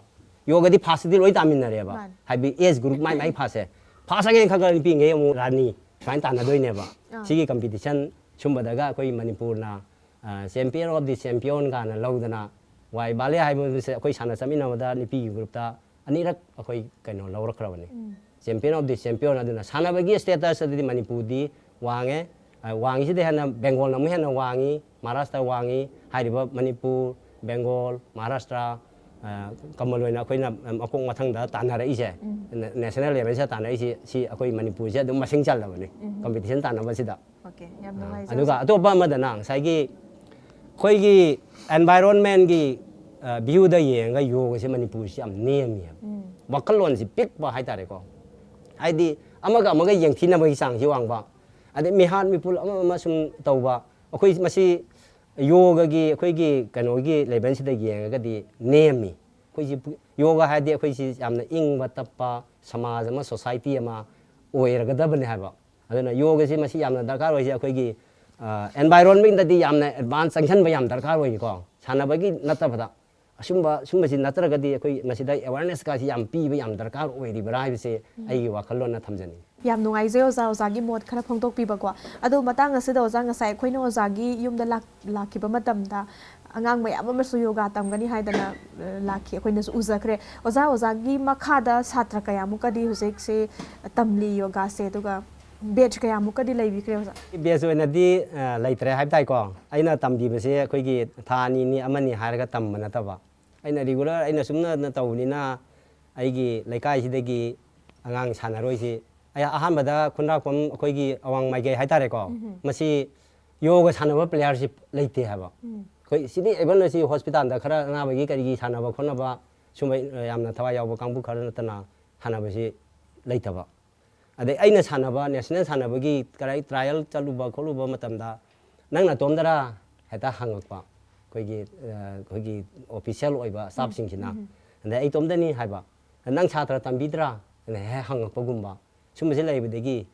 ꯌꯣꯒꯗꯤ ꯐꯥꯔꯁꯇꯗꯤ ꯂꯣꯏ ꯇꯥꯃꯤꯟꯅꯔꯦꯕ꯫ ꯃꯥꯅꯤ꯫ ꯍꯥꯏꯕꯗꯤ ꯑꯦꯖ ꯒ꯭ꯔꯨꯞ ꯃꯥꯏ ꯃꯥꯏ ꯐꯥꯔꯁꯁꯦ꯫ ꯐꯥꯔꯁ ꯁꯦꯀꯦꯟ ꯈꯔ ꯈꯔ ꯅꯨꯄꯤꯈꯩ ꯑꯃꯨꯛ ꯔꯥꯅꯤ ꯁꯨꯃꯥꯏꯅ ꯇꯥꯟꯅꯗꯣꯏꯅꯦꯕ꯫ ꯑꯥ꯫ ꯁꯤꯒꯤ ꯀꯝꯄꯤꯇꯤꯁꯟ ꯁꯨꯝꯕꯗꯒ ꯑꯩꯈꯣꯏ ꯃꯅꯤꯄꯨꯔꯅ, ꯑ, ꯆꯦꯝꯄꯤꯌꯟ ꯑꯣꯐ ꯗꯤ ꯆꯦꯝꯄꯤꯌꯟ ꯀꯥꯏꯅ ꯂꯧꯗꯅ, ꯋꯥꯏ ꯕꯥꯂꯦ ꯍꯥꯏꯕꯁꯦ ꯑꯩꯈꯣꯏ ꯁꯥꯟꯅ ꯆꯠꯃꯤꯟꯅꯕꯗ ꯅꯨꯄꯤꯒꯤ ꯒ꯭ꯔꯨꯞꯇ ꯑꯅꯤꯔꯛ ꯑꯩꯈꯣꯏ ꯀꯩꯅꯣ ꯂꯧꯔꯛꯈ꯭ꯔꯕꯅꯤ꯫ Champion of the champion꯫ ꯑꯗꯨꯅ ꯁꯥꯟꯅꯕꯒꯤ status ꯑꯗꯨꯗꯤ ꯃꯅꯤꯄꯨꯔꯗꯤ ꯋꯥꯡꯉꯦ꯫ ꯑ, ꯋꯥꯡꯉꯤꯁꯤꯗꯤ ꯍꯦꯟꯅ ꯕꯦꯡꯒꯣꯜꯅ ꯑꯃꯨꯛ ꯍꯦꯟꯅ ꯋꯥꯡꯉꯤ, ꯃꯍꯥꯔꯥꯁꯇ꯭ꯔ ꯋꯥꯡꯉꯤ꯫ ꯍꯥꯏꯔꯤꯕ ꯃꯅꯤꯄꯨꯔ, ꯕꯦꯡꯒꯣꯜ, ꯃꯍꯥꯔꯥꯁꯇ꯭ꯔ, ꯑ, ꯀꯃꯟ ꯑꯣꯏꯅ ꯑꯩꯈꯣꯏꯅ ꯃꯀꯣꯛ ꯃꯊꯪꯗ ꯇꯥꯟꯅꯔꯛꯏꯁꯦ, national levelꯁꯤꯗ ꯇꯥꯟꯅꯔꯛꯏꯁꯦ, ꯁꯤ ꯑꯩꯈꯣꯏ ꯃꯅꯤꯄꯨꯔꯁꯦ ꯑꯗꯨꯝ ꯃꯁꯤꯡ ꯆꯜꯂꯕꯅꯤ꯫ Competition ꯇꯥꯟꯅꯕꯁꯤꯗ꯫ Okay, ꯌꯥꯝ ꯅꯨꯡꯉꯥꯏꯖꯩ꯫ ꯑꯗꯨꯒ ꯑꯇꯣꯞꯄ ꯑꯃꯗꯅ ꯉꯁꯥꯏꯒꯤ ꯑꯩꯈꯣꯏꯒꯤ environmentꯀꯤ, ꯑ, viewꯗ ꯌꯦꯡꯉꯒ ꯌꯣꯒꯁꯦ ꯃꯅꯤꯄꯨꯔꯁꯤ ꯌꯥꯝ ꯅꯦꯝꯃꯤ ꯍꯥꯏꯕ꯫ ꯋꯥꯈꯜꯂꯣꯟꯁꯤ ꯄꯤꯛꯄ ꯍꯥꯏꯇꯥꯔꯦꯀꯣ꯫ ꯍꯥꯏꯗꯤ ꯑꯃꯒ ꯑꯃꯒ ꯌꯦꯡꯊꯤꯅꯕꯒꯤ ꯆꯥꯡꯁꯤ ꯋꯥꯡꯕ, ꯑꯗꯩ ꯃꯤꯍꯥꯠ ꯃꯤꯄꯨꯟ ꯑꯃ ꯑꯃ ꯁꯨꯝ ꯇꯧꯕ꯫ ꯑꯩꯈꯣꯏ ꯃꯁꯤ ꯌꯣꯒꯒꯤ ꯑꯩꯈꯣꯏꯒꯤ ꯀꯩꯅꯣꯒꯤ levelꯁꯤꯗ ꯌꯦꯡꯉꯒꯗꯤ ꯅꯦꯝꯃꯤ꯫ ꯑꯩꯈꯣꯏꯁꯤ ꯄꯨ-, ꯌꯣꯒ ꯍꯥꯏꯔꯗꯤ ꯑꯩꯈꯣꯏꯁꯤ ꯌꯥꯝꯅ ꯏꯪꯕ ꯇꯞꯄ ꯁꯃꯥꯖ ꯑꯃ, society ꯑꯃ ꯑꯣꯏꯔꯒꯗꯕꯅꯤ ꯍꯥꯏꯕ꯫ ꯑꯗꯨꯅ ꯌꯣꯒꯁꯤ ꯃꯁꯤ ꯌꯥꯝꯅ ꯗꯔꯀꯥꯔ ꯑꯣꯏꯁꯦ꯫ ꯑꯩꯈꯣꯏꯒꯤ, ꯑ, environmentꯗꯗꯤ ꯌꯥꯝꯅ advance ꯆꯪꯁꯤꯟꯕ ꯌꯥꯝ ꯗꯔꯀꯥꯔ ꯑꯣꯏꯀꯣ, ꯁꯥꯟꯅꯕꯒꯤ ꯅꯠꯇꯕꯗ꯫ ꯑꯁꯨꯝꯕ, ꯁꯨꯝꯕꯁꯤ ꯅꯠꯇ꯭ꯔꯒꯗꯤ ꯑꯩꯈꯣꯏ ꯃꯁꯤꯗ awarenessꯀꯁꯤ ꯌꯥꯝ ꯄꯤꯕ ꯌꯥꯝ ꯗꯔꯀꯥꯔ ꯑꯣꯏꯔꯤꯕ꯭ꯔꯥ ꯍꯥꯏꯕꯁꯦ ꯑꯩꯒꯤ ꯋꯥꯈꯜꯂꯣꯟꯅ ꯊꯝꯖꯅꯤꯡꯉꯤ꯫ ꯌꯥꯝ ꯅꯨꯡꯉꯥꯏꯖꯩ ꯑꯣꯖꯥ, ꯑꯣꯖꯥꯒꯤ ꯃꯣꯠ ꯈꯔ ꯐꯣꯡꯗꯣꯛꯄꯤꯕꯀꯣ꯫ ꯑꯗꯣ ꯃꯇꯥꯡ ꯑꯁꯤꯗ ꯑꯣꯖꯥ, ꯉꯁꯥꯏ ꯑꯩꯈꯣꯏꯅ ꯑꯣꯖꯥꯒꯤ ꯌꯨꯝꯗ ꯂꯥꯛ-, ꯂꯥꯛꯈꯤꯕ ꯃꯇꯝꯗ ꯑꯉꯥꯡ ꯃꯌꯥꯝ ꯑꯃꯁꯨ ꯌꯣꯒꯥ ꯇꯝꯒꯅꯤ ꯍꯥꯏꯗꯅ, ꯑ, ꯂꯥꯛꯈꯤ, ꯑꯩꯈꯣꯏꯅꯁꯨ ꯎꯖꯈ꯭ꯔꯦ꯫ ꯑꯣꯖꯥ, ꯑꯣꯖꯥꯒꯤ ꯃꯈꯥꯗ ꯁꯥꯇ꯭ꯔ ꯀꯌꯥꯃꯨꯛꯀꯗꯤ ꯍꯧꯖꯤꯛꯁꯦ ꯇꯝꯂꯤ ꯌꯣꯒꯥꯁꯦ, ꯑꯗꯨꯒ batch ꯀꯌꯥꯃꯨꯛꯀꯗꯤ ꯂꯩꯕꯤꯈ꯭ꯔꯦ ꯑꯣꯖꯥ? Batch ꯑꯣꯏꯅꯗꯤ, ꯑ, ꯂꯩꯇ꯭ꯔꯦ ꯍꯥꯏꯕ ꯇꯥꯏꯀꯣ꯫ ꯑꯩꯅ ꯇꯝꯕꯤꯕꯁꯦ ꯑꯩꯈꯣꯏꯒꯤ ꯊꯥ ꯑꯅꯤꯅꯤ, ꯑꯃꯅꯤ ꯍꯥꯏꯔꯒ ꯇꯝꯕ ꯅꯠꯇꯕ, ꯑꯩꯅ regular ꯑꯩꯅ ꯁꯨꯝꯅ ꯇꯧꯕꯅꯤꯅ ꯑꯩꯒꯤ ꯂꯩꯀꯥꯏꯁꯤꯗꯒꯤ ꯑꯉꯥꯡ ꯁꯥꯟꯅꯔꯣꯏꯁꯤ, ꯑꯩ ꯑꯍꯥꯟꯕꯗ ꯈꯨꯟꯗ꯭ꯔꯥꯛꯄꯝ ꯑꯩꯈꯣꯏꯒꯤ ꯑꯋꯥꯡ ꯃꯥꯏꯀꯩ ꯍꯥꯏꯇꯥꯔꯦꯀꯣ, ꯃꯁꯤ ꯌꯣꯒ ꯁꯥꯟꯅꯕ playerꯁꯤ ꯂꯩꯇꯦ ꯍꯥꯏꯕ꯫ ꯑꯩꯈꯣꯏ ꯁꯤꯗꯤ even ꯑꯁꯤ hospitalꯗ ꯈꯔ ꯑꯅꯥꯕꯒꯤ ꯀꯔꯤꯒꯤ ꯁꯥꯟꯅꯕ ꯈꯣꯠꯅꯕ ꯁꯨꯝꯕ ꯌꯥꯝꯅ ꯊꯋꯥꯏ ꯌꯥꯎꯕ ꯀꯥꯡꯕꯨ ꯈꯔ ꯅꯠꯇꯅ ꯁꯥꯟꯅꯕꯁꯤ ꯂꯩꯇꯕ꯫ ꯑꯗꯩ ꯑꯩꯅ ꯁꯥꯟꯅꯕ national ꯁꯥꯟꯅꯕꯒꯤ ꯀꯔꯥꯏ trial ꯆꯠꯂꯨꯕ ꯈꯣꯠꯂꯨꯕ ꯃꯇꯝꯗ ꯅꯪ ꯅꯇꯣꯝꯗꯔꯥ ꯍꯦꯛꯇ ꯍꯪꯉꯛꯄ ꯑꯩꯈꯣꯏꯒꯤ, ꯑ, ꯑꯩꯈꯣꯏꯒꯤ official ꯑꯣꯏꯕ staffꯁꯤꯡꯁꯤꯅ꯫ ꯑꯗꯩ ꯑꯩ ꯏꯇꯣꯝꯗꯅꯤ ꯍꯥꯏꯕ꯫ "ꯅꯪ ꯁꯥꯇ꯭ꯔ ꯇꯝꯕꯤꯗ꯭ꯔꯥ?" ꯑꯅ ꯍꯦꯛ ꯍꯪꯉꯛꯄꯒꯨꯝꯕ꯫ ꯁꯨꯝꯕꯁꯤ ꯂꯩꯕꯗꯒꯤ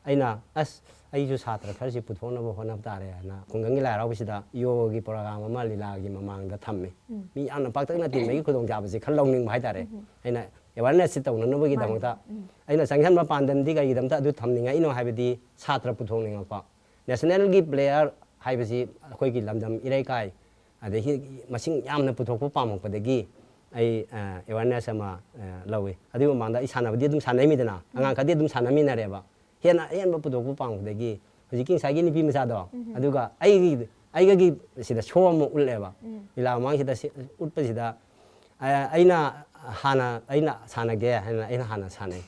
ꯑꯩꯅ, "ꯑꯁ, ꯑꯩꯁꯨ ꯁꯥꯇ꯭ꯔ ꯈꯔꯁꯤ ꯄꯨꯊꯣꯛꯅꯕ ꯍꯣꯠꯅꯕ ꯇꯥꯔꯦ" ꯍꯥꯏꯅ ꯈꯨꯡꯒꯪꯒꯤ ꯂꯥꯏ ꯍꯔꯥꯎꯕꯁꯤꯗ ꯌꯣꯒꯒꯤ program ꯑꯃ ꯂꯤꯂꯥꯒꯤ ꯃꯃꯥꯡꯗ ꯊꯝꯃꯤ꯫ ꯃꯤ ꯌꯥꯝꯅ ꯄꯥꯛꯇꯛꯅ ꯇꯤꯟꯕꯒꯤ ꯈꯨꯗꯣꯡꯆꯥꯕꯁꯤ ꯈꯔ ꯂꯧꯅꯤꯡꯕ ꯍꯥꯏꯇꯥꯔꯦ꯫ ꯑꯩꯅ awarenessꯁꯤ ꯇꯧꯅꯅꯕꯒꯤꯗꯃꯛꯇ꯫ ꯑꯩꯅ ꯆꯪꯁꯤꯟꯕ ꯄꯥꯟꯗꯝꯗꯤ ꯀꯔꯤꯒꯤꯗꯃꯛꯇ ꯑꯗꯨ ꯊꯝꯅꯤꯡꯉꯛꯏꯅꯣ ꯍꯥꯏꯕꯗꯤ ꯁꯥꯇ꯭ꯔ ꯄꯨꯊꯣꯛꯅꯤꯡꯉꯛꯄ꯫ Nationalꯒꯤ player ꯍꯥꯏꯕꯁꯤ ꯑꯩꯈꯣꯏꯒꯤ ꯂꯝꯗꯝ ꯏꯔꯩꯀꯥꯏ, ꯑꯗꯒꯤ ꯃꯁꯤꯡ ꯌꯥꯝꯅ ꯄꯨꯊꯣꯛꯄ ꯄꯥꯝꯃꯛꯄꯗꯒꯤ ꯑꯩ ꯑꯦꯋꯥꯔꯅꯦꯁ ꯑꯃ ꯑ, ꯂꯧꯏ꯫ ꯑꯗꯨꯒꯤ ꯃꯃꯥꯡꯗ ꯑꯩ ꯁꯥꯟꯅꯕꯗꯤ ꯑꯗꯨꯝ ꯁꯥꯟꯅꯩꯃꯤꯗꯅ, ꯑꯉꯥꯡ ꯈꯔꯗꯤ ꯑꯗꯨꯝ ꯁꯥꯟꯅꯃꯤꯟꯅꯔꯦꯕ꯫ ꯍꯦꯟꯅ ꯑꯍꯦꯟꯕ ꯄꯨꯊꯣꯛꯄ ꯄꯥꯝꯕꯗꯒꯤ ꯍꯧꯖꯤꯛꯀꯤ ꯉꯁꯥꯏꯒꯤ ꯅꯨꯄꯤ ꯃꯆꯥꯗꯣ, ꯑꯗꯨꯒ ꯑꯩꯒꯤ ꯑꯩꯒꯒꯤ ꯁꯤꯗ ꯁꯣ ꯑꯃ ꯎꯠꯂꯦꯕ꯫ ꯂꯤꯂꯥ ꯃꯃꯥꯡꯁꯤꯗ ꯁꯤ- ꯎꯠꯄꯁꯤꯗ ꯑ, ꯑꯩꯅ ꯍꯥꯟꯅ ꯑꯩꯅ ꯁꯥꯟꯅꯒꯦ ꯍꯥꯏꯅ ꯑꯩꯅ ꯍꯥꯟꯅ ꯁꯥꯟꯅꯩ꯫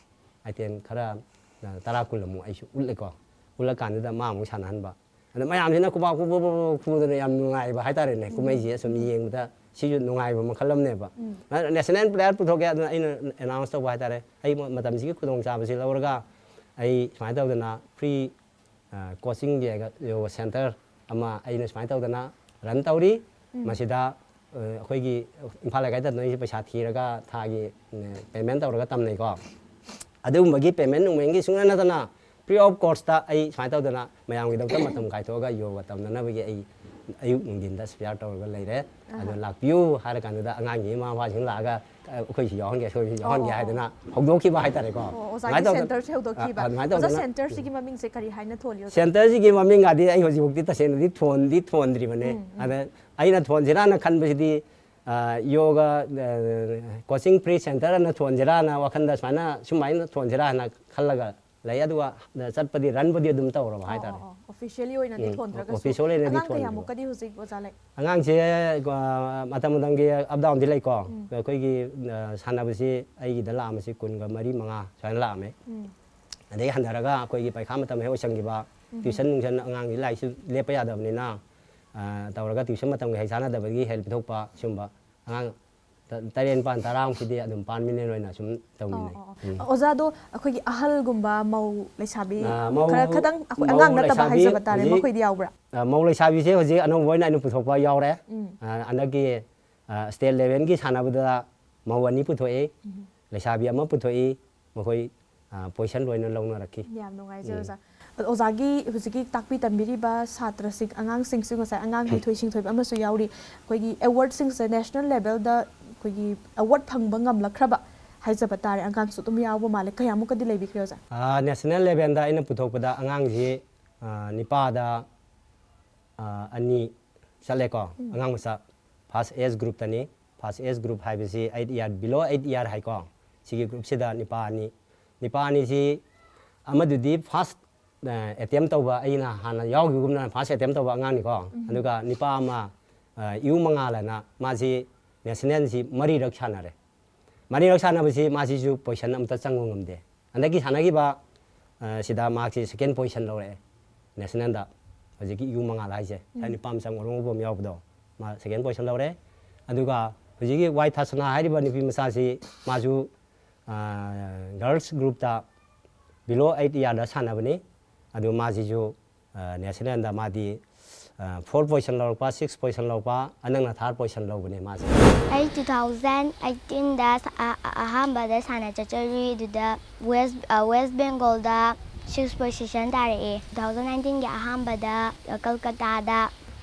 ꯑꯥꯏꯇꯦꯝ ꯈꯔ ꯑ, ꯇꯔꯥ ꯀꯨꯟ ꯑꯃꯨꯛ ꯑꯩꯁꯨ ꯎꯠꯂꯦꯀꯣ꯫ ꯎꯠꯂꯀꯥꯟꯗꯨꯗ ꯃꯥ ꯑꯃꯨꯛ ꯁꯥꯟꯅꯍꯟꯕ꯫ ꯑꯗ ꯃꯌꯥꯝꯁꯤꯅ ꯈꯨꯕꯥꯛ ꯈꯨꯕ ꯈꯨꯗꯅ ꯌꯥꯝ ꯅꯨꯡꯉꯥꯏꯕ ꯍꯥꯏꯇꯥꯔꯦꯅꯦ꯫ ꯀꯨꯝꯍꯩꯁꯦ ꯁꯨꯝ ꯌꯦꯡꯕꯗ ꯁꯤꯁꯨ ꯅꯨꯡꯉꯥꯏꯕ ꯃꯈꯜ ꯑꯃꯅꯦꯕ꯫ ꯅꯦꯁꯅꯦꯜ ꯄ꯭ꯂꯦꯌꯔ ꯄꯨꯊꯣꯛꯀꯦ ꯑꯗꯨꯅ ꯑꯩꯅ ꯑꯦꯅꯥꯎꯟꯁ ꯇꯧꯕ ꯍꯥꯏꯇꯥꯔꯦ꯫ ꯑꯩ ꯃ- ꯃꯇꯝꯁꯤꯒꯤ ꯈꯨꯗꯣꯡꯆꯥꯕꯁꯤ ꯂꯧꯔꯒ ꯑꯩ ꯁꯨꯃꯥꯏꯅ ꯇꯧꯗꯅ ꯐ꯭ꯔꯤ ꯀꯣꯆꯤꯡ ꯌꯣꯒ ꯁꯦꯟꯇꯔ ꯑꯃ ꯑꯩꯅ ꯁꯨꯃꯥꯏꯅ ꯇꯧꯗꯅ ꯔꯟ ꯇꯧꯔꯤ꯫ ꯃꯁꯤꯗ ꯑ, ꯑꯩꯈꯣꯏꯒꯤ ꯏꯝꯐꯥꯜ ꯂꯩꯀꯥꯏ ꯇꯝꯅꯔꯤꯁꯦ ꯄꯩꯁꯥ ꯊꯤꯔꯒ ꯊꯥꯒꯤ ꯄꯦꯃꯦꯟ ꯇꯧꯔꯒ ꯇꯝꯅꯩꯀꯣ꯫ ꯑꯗꯨꯒꯨꯝꯕꯒꯤ ꯄꯦꯃꯦꯟ ꯅꯨꯡꯃꯦꯟꯒꯤ ꯁꯨꯡꯅ ꯅꯠꯇꯅ ꯐ꯭ꯔꯤ ꯑꯣꯐ ꯀꯣꯁꯇ ꯑꯩ ꯁꯨꯃꯥꯏꯅ ꯇꯧꯗꯅ ꯃꯌꯥꯝꯒꯤꯗꯃꯛꯇ ꯃꯇꯝ ꯀꯥꯏꯊꯣꯛꯑꯒ ꯌꯣꯒ ꯇꯝꯅꯅꯕꯒꯤ ꯑꯩ ꯑꯌꯨꯛ ꯅꯨꯡꯊꯤꯟꯗ ꯁꯤꯌꯥꯔ ꯇꯧꯔꯒ ꯂꯩꯔꯦ꯫ ꯑꯗꯣ ꯂꯥꯛꯄꯤꯌꯨ ꯍꯥꯏꯔ ꯀꯥꯟꯗꯨꯗ ꯑꯉꯥꯡꯒꯤ ꯃꯃꯥ ꯃꯄꯥꯁꯤꯡ ꯂꯥꯛꯑꯒ ꯑ, ꯑꯩꯈꯣꯏꯁꯨ ꯌꯥꯎꯍꯟꯒꯦ, ꯑꯩꯈꯣꯏꯁꯨ ꯌꯥꯎꯍꯟꯒꯦ ꯑꯣ, ꯑꯣ, ꯍꯥꯏꯗꯅ ꯍꯧꯗꯣꯛꯈꯤꯕ ꯍꯥꯏꯇꯥꯔꯦꯀꯣ꯫ ꯑꯣ, ꯑꯗꯨꯃꯥꯏꯅ ꯑꯣꯖꯥꯒꯤ ꯇꯧꯗꯅ- ꯁꯦꯟꯇꯔꯁꯦ ꯍꯧꯗꯣꯛꯈꯤꯕ꯫ ꯑ, ꯑꯗꯨꯃꯥꯏꯅ ꯑꯣꯖꯥ, ꯇꯧꯗꯅ- ꯁꯦꯟꯇꯔꯁꯤꯒꯤ ꯃꯃꯤꯡꯁꯦ ꯀꯔꯤ ꯍꯥꯏꯅ ꯊꯣꯜꯂꯤ, ꯑꯣꯖꯥ? ꯁꯦꯟꯇꯔꯁꯤꯒꯤ ꯃꯃꯤꯡꯒꯗꯤ ꯑꯩ ꯍꯧꯖꯤꯛꯐꯥꯎꯗꯤ ꯇꯁꯦꯡꯅꯗꯤ ꯊꯣꯟꯗꯤ ꯊꯣꯟꯗ꯭ꯔꯤꯕꯅꯦ꯫ ꯑꯗ ꯑꯩꯅ ꯊꯣꯟꯁꯤꯔꯥꯅ ꯈꯟꯕꯁꯤꯗꯤ ꯑ, ꯌꯣꯒ ꯀꯣꯆꯤꯡ ꯐ꯭ꯔꯤ ꯁꯦꯟꯇꯔ ꯑꯅ ꯊꯣꯟꯁꯤꯔꯥꯅ ꯋꯥꯈꯜꯗ ꯁꯨꯃꯥꯏꯅ ꯁꯨꯃꯥꯏꯅ ꯊꯣꯟꯁꯤꯔꯥꯅ ꯈꯜꯂꯒ ꯂꯩ꯫ ꯑꯗꯨꯒ ꯆꯠꯄꯗꯤ ꯔꯟꯕꯨꯗꯤ ꯑꯗꯨꯝ ꯇꯧꯔꯕ ꯍꯥꯏꯇꯥꯔꯦ꯫ ꯑꯣꯐꯤꯁꯤꯌꯦꯂꯤ ꯑꯣꯏꯅꯗꯤ ꯎꯝ, ꯊꯣꯟꯗ꯭ꯔꯒꯁꯨ ꯑꯣꯐꯤꯁꯤꯌꯦꯜ ꯑꯣꯏꯅꯗꯤ ꯑꯉꯥꯡ ꯊꯣꯟꯗ꯭ꯔꯤꯕ꯫ ꯀꯌꯥꯃꯨꯛꯀꯗꯤ ꯍꯧꯖꯤꯛ ꯑꯣꯖꯥ ꯂꯩ? ꯑꯉꯥꯡꯁꯦ ꯑ, ꯃꯇꯝ ꯃꯇꯝꯒꯤ ꯑꯞ ꯗꯥꯎꯟꯗꯤ ꯂꯩꯀꯣ꯫ ꯑꯩꯈꯣꯏꯒꯤ ꯑ, ꯁꯥꯟꯅꯕꯁꯤ ꯑꯩꯒꯤꯗ ꯂꯥꯛꯑꯝꯕꯁꯤ ꯀꯨꯟꯒ ꯃꯔꯤ ꯃꯉꯥ ꯁꯨꯃꯥꯏꯅ ꯂꯥꯛꯑꯝꯃꯦ꯫ ꯑꯗꯩ ꯍꯟꯊꯔꯒ ꯑꯩꯈꯣꯏꯒꯤ ꯄꯩꯈꯥ ꯃꯇꯝ ꯍꯦꯛ ꯑꯣꯏꯁꯟꯈꯤꯕ, ꯇ꯭ꯋꯤꯁꯟ ꯅꯨꯡꯁꯟ ꯑꯉꯥꯡꯒꯤ ꯂꯥꯏꯔꯤꯛꯁꯨ ꯂꯦꯞꯄ ꯌꯥꯗꯕꯅꯤꯅ ꯑ, ꯇꯧꯔꯒ ꯇ꯭ꯋꯤꯁꯟ ꯃꯇꯝꯒ ꯍꯦꯛ ꯆꯥꯟꯅꯗꯕꯒꯤ ꯍꯦꯜ ꯄꯤꯊꯣꯛꯄ ꯁꯤꯒꯨꯝꯕ ꯑꯉꯥꯡ ꯇ- ꯇꯔꯦꯠ ꯅꯤꯄꯥꯜ ꯇꯔꯥꯃꯨꯛꯁꯤꯗꯤ ꯑꯗꯨꯝ ꯄꯥꯔꯃꯤꯅꯦꯟ ꯑꯣꯏꯅ ꯁꯨꯝ ꯇꯧꯃꯤꯟꯅꯩ꯫ ꯑꯣ, ꯑꯣ, ꯑꯣ꯫ ꯎꯝ꯫ ꯑꯣꯖꯥꯗꯣ ꯑꯩꯈꯣꯏꯒꯤ ꯑꯍꯜꯒꯨꯝꯕ ꯃꯧ ꯂꯩꯁꯥꯕꯤ ꯑ, ꯃꯧ- ꯈꯔ ꯈꯇꯪ ꯑꯩꯈꯣꯏ ꯃꯧ ꯑꯉꯥꯡ ꯅꯠꯇꯕ ꯂꯩꯁꯥꯕꯤ ꯍꯥꯏꯖꯕ ꯇꯥꯔꯦ, ꯍꯧꯖꯤꯛ ꯃꯈꯣꯏꯗꯤ ꯌꯥꯎꯕ꯭ꯔꯥ? ꯑ, ꯃꯧ ꯂꯩꯁꯥꯕꯤꯁꯦ ꯍꯧꯖꯤꯛ ꯑꯅꯧꯕ ꯑꯣꯏꯅ ꯑꯩꯅ ꯄꯨꯊꯣꯛꯄ ꯌꯥꯎꯔꯦ꯫ ꯎꯝ꯫ ꯑ, ꯍꯟꯗꯛꯀꯤ ꯑ, ꯁ꯭ꯇꯦꯠ ꯂꯦꯚꯦꯜꯒꯤ ꯁꯥꯟꯅꯕꯗ ꯃꯧ ꯑꯅꯤ ꯄꯨꯊꯣꯛꯏ, ꯂꯩꯁꯥꯕꯤ ꯑꯃ ꯄꯨꯊꯣꯛꯏ, ꯃꯈꯣꯏ ꯄꯣꯖꯤꯁꯟ ꯂꯣꯏꯅ ꯂꯧꯅꯔꯛꯈꯤ꯫ ꯌꯥꯝ ꯅꯨꯡꯉꯥꯏꯖꯩ, ꯎꯝ꯫ ꯑꯣꯖꯥ꯫ ꯑꯣꯖꯥꯒꯤ ꯍꯧꯖꯤꯛꯀꯤ ꯇꯥꯛꯄꯤ ꯇꯝꯕꯤꯔꯤꯕ ꯁꯥꯇ꯭ꯔꯁꯤꯡ, ꯑꯉꯥꯡꯁꯤꯡꯁꯨ ꯉꯁꯥꯏ ꯑꯉꯥꯡ ꯍꯩꯊꯣꯏ ꯁꯤꯡꯊꯣꯏꯕ ꯑꯃꯁꯨ ꯌꯥꯎꯔꯤ꯫ ꯑꯩꯈꯣꯏꯒꯤ ꯑꯦꯋꯥꯔꯗꯁꯤꯡꯁꯦ ꯅꯦꯁꯅꯦꯜ ꯂꯦꯚꯦꯜꯗ ꯑꯩꯈꯣꯏꯒꯤ ꯑꯦꯋꯥꯔꯗ ꯐꯪꯕ ꯉꯝꯂꯛꯈ꯭ꯔꯕ ꯍꯥꯏꯖꯕ ꯇꯥꯔꯦ, ꯑꯉꯥꯡꯁꯨ ꯑꯗꯨꯝ ꯌꯥꯎꯕ ꯃꯥꯜꯂꯦ꯫ ꯀꯌꯥꯃꯨꯛꯀꯗꯤ ꯂꯩꯕꯤꯈ꯭ꯔꯦ, ꯑꯣꯖꯥ? ꯑꯥ, ꯅꯦꯁꯅꯦꯜ ꯂꯦꯚꯦꯜꯗ ꯑꯩꯅ ꯄꯨꯊꯣꯛꯄꯗ ꯑꯉꯥꯡꯁꯤ, ꯑꯥ, ꯅꯤꯄꯥꯗ, ꯑꯥ, ꯑꯅꯤ ꯆꯠꯂꯦꯀꯣ꯫ ꯎꯝ꯫ ꯑꯉꯥꯡ ꯃꯆꯥ ꯐꯥꯔꯁ ꯑꯦꯖ ꯒ꯭ꯔꯨꯞꯇꯅꯤ꯫ First age group ꯍꯥꯏꯕꯁꯤ eight year, below eight year ꯍꯥꯏꯀꯣ꯫ ꯁꯤꯒꯤ groupꯁꯤꯗ ꯅꯤꯄꯥ ꯑꯅꯤ, ꯅꯤꯄꯥ ꯑꯅꯤꯁꯤ ꯑꯃꯗꯨꯗꯤ first attempt ꯇꯧꯕ, ꯑꯩꯅ ꯍꯥꯟꯅ ꯌꯥꯎꯈꯤꯕꯒꯨꯝꯅ first attempt ꯇꯧꯕ ꯑꯉꯥꯡꯅꯤꯀꯣ꯫ ꯑꯗꯨꯒ ꯅꯤꯄꯥ ꯑꯃ, ꯑ, ꯏꯎ ꯃꯉꯥꯜ ꯍꯥꯏꯅ, ꯃꯥꯁꯤ nationalꯁꯤ ꯃꯔꯤꯔꯛ ꯁꯥꯟꯅꯔꯦ꯫ ꯃꯔꯤꯔꯛ ꯁꯥꯟꯅꯕꯁꯤ ꯃꯥꯁꯤꯁꯨ position ꯑꯝꯇ ꯆꯪꯕ ꯉꯝꯗꯦ꯫ ꯍꯟꯗꯛꯀꯤ ꯁꯥꯟꯅꯈꯤꯕ, ꯑ, ꯁꯤꯗ ꯃꯍꯥꯛꯁꯤ second position ꯂꯧꯔꯛꯑꯦ nationalꯗ꯫ ꯍꯧꯖꯤꯛꯀꯤ ꯏꯎ ꯃꯉꯥꯜ ꯍꯥꯏꯁꯦ, ꯎꯝ꯫ ꯊꯥꯏꯅ ꯅꯨꯄꯥ ꯃꯆꯥ ꯉꯧꯔꯣꯡ ꯉꯧꯕ ꯑꯃ ꯌꯥꯎꯕꯗꯣ, ꯃꯥ second position ꯂꯧꯔꯦ꯫ ꯑꯗꯨꯒ ꯍꯧꯖꯤꯛꯀꯤ ꯋꯥꯏ ꯊꯥꯁꯅꯥ ꯍꯥꯏꯔꯤꯕ ꯅꯨꯄꯤ ꯃꯆꯥꯁꯤ, ꯃꯥꯁꯨ, ꯑ, girls groupꯇ below eight yearꯗ ꯁꯥꯟꯅꯕꯅꯤ꯫ ꯑꯗꯨ ꯃꯥꯁꯤꯁꯨ, ꯑ, nationalꯗ ꯃꯥꯗꯤ, ꯑ, four position ꯂꯧꯔꯛꯄ, six position ꯂꯧꯔꯛꯄ, ꯍꯟꯗꯛꯅ third position ꯂꯧꯕꯅꯦ ꯃꯥꯁꯦ꯫ ꯑꯩ two thousand eighteenꯗ ꯁ-, ꯑ-, ꯑ-, ꯑꯍꯥꯟꯕꯗ ꯁꯥꯟꯅ ꯆꯠꯆꯔꯨꯏ꯫ ꯑꯗꯨꯗ West, ꯑ, West Bengalꯗ six position ꯇꯥꯔꯛꯑꯦ꯫ Two thousand nineteenꯒꯤ ꯑꯍꯥꯟꯕꯗ, ꯑ, ꯀꯜꯀꯇꯥꯗ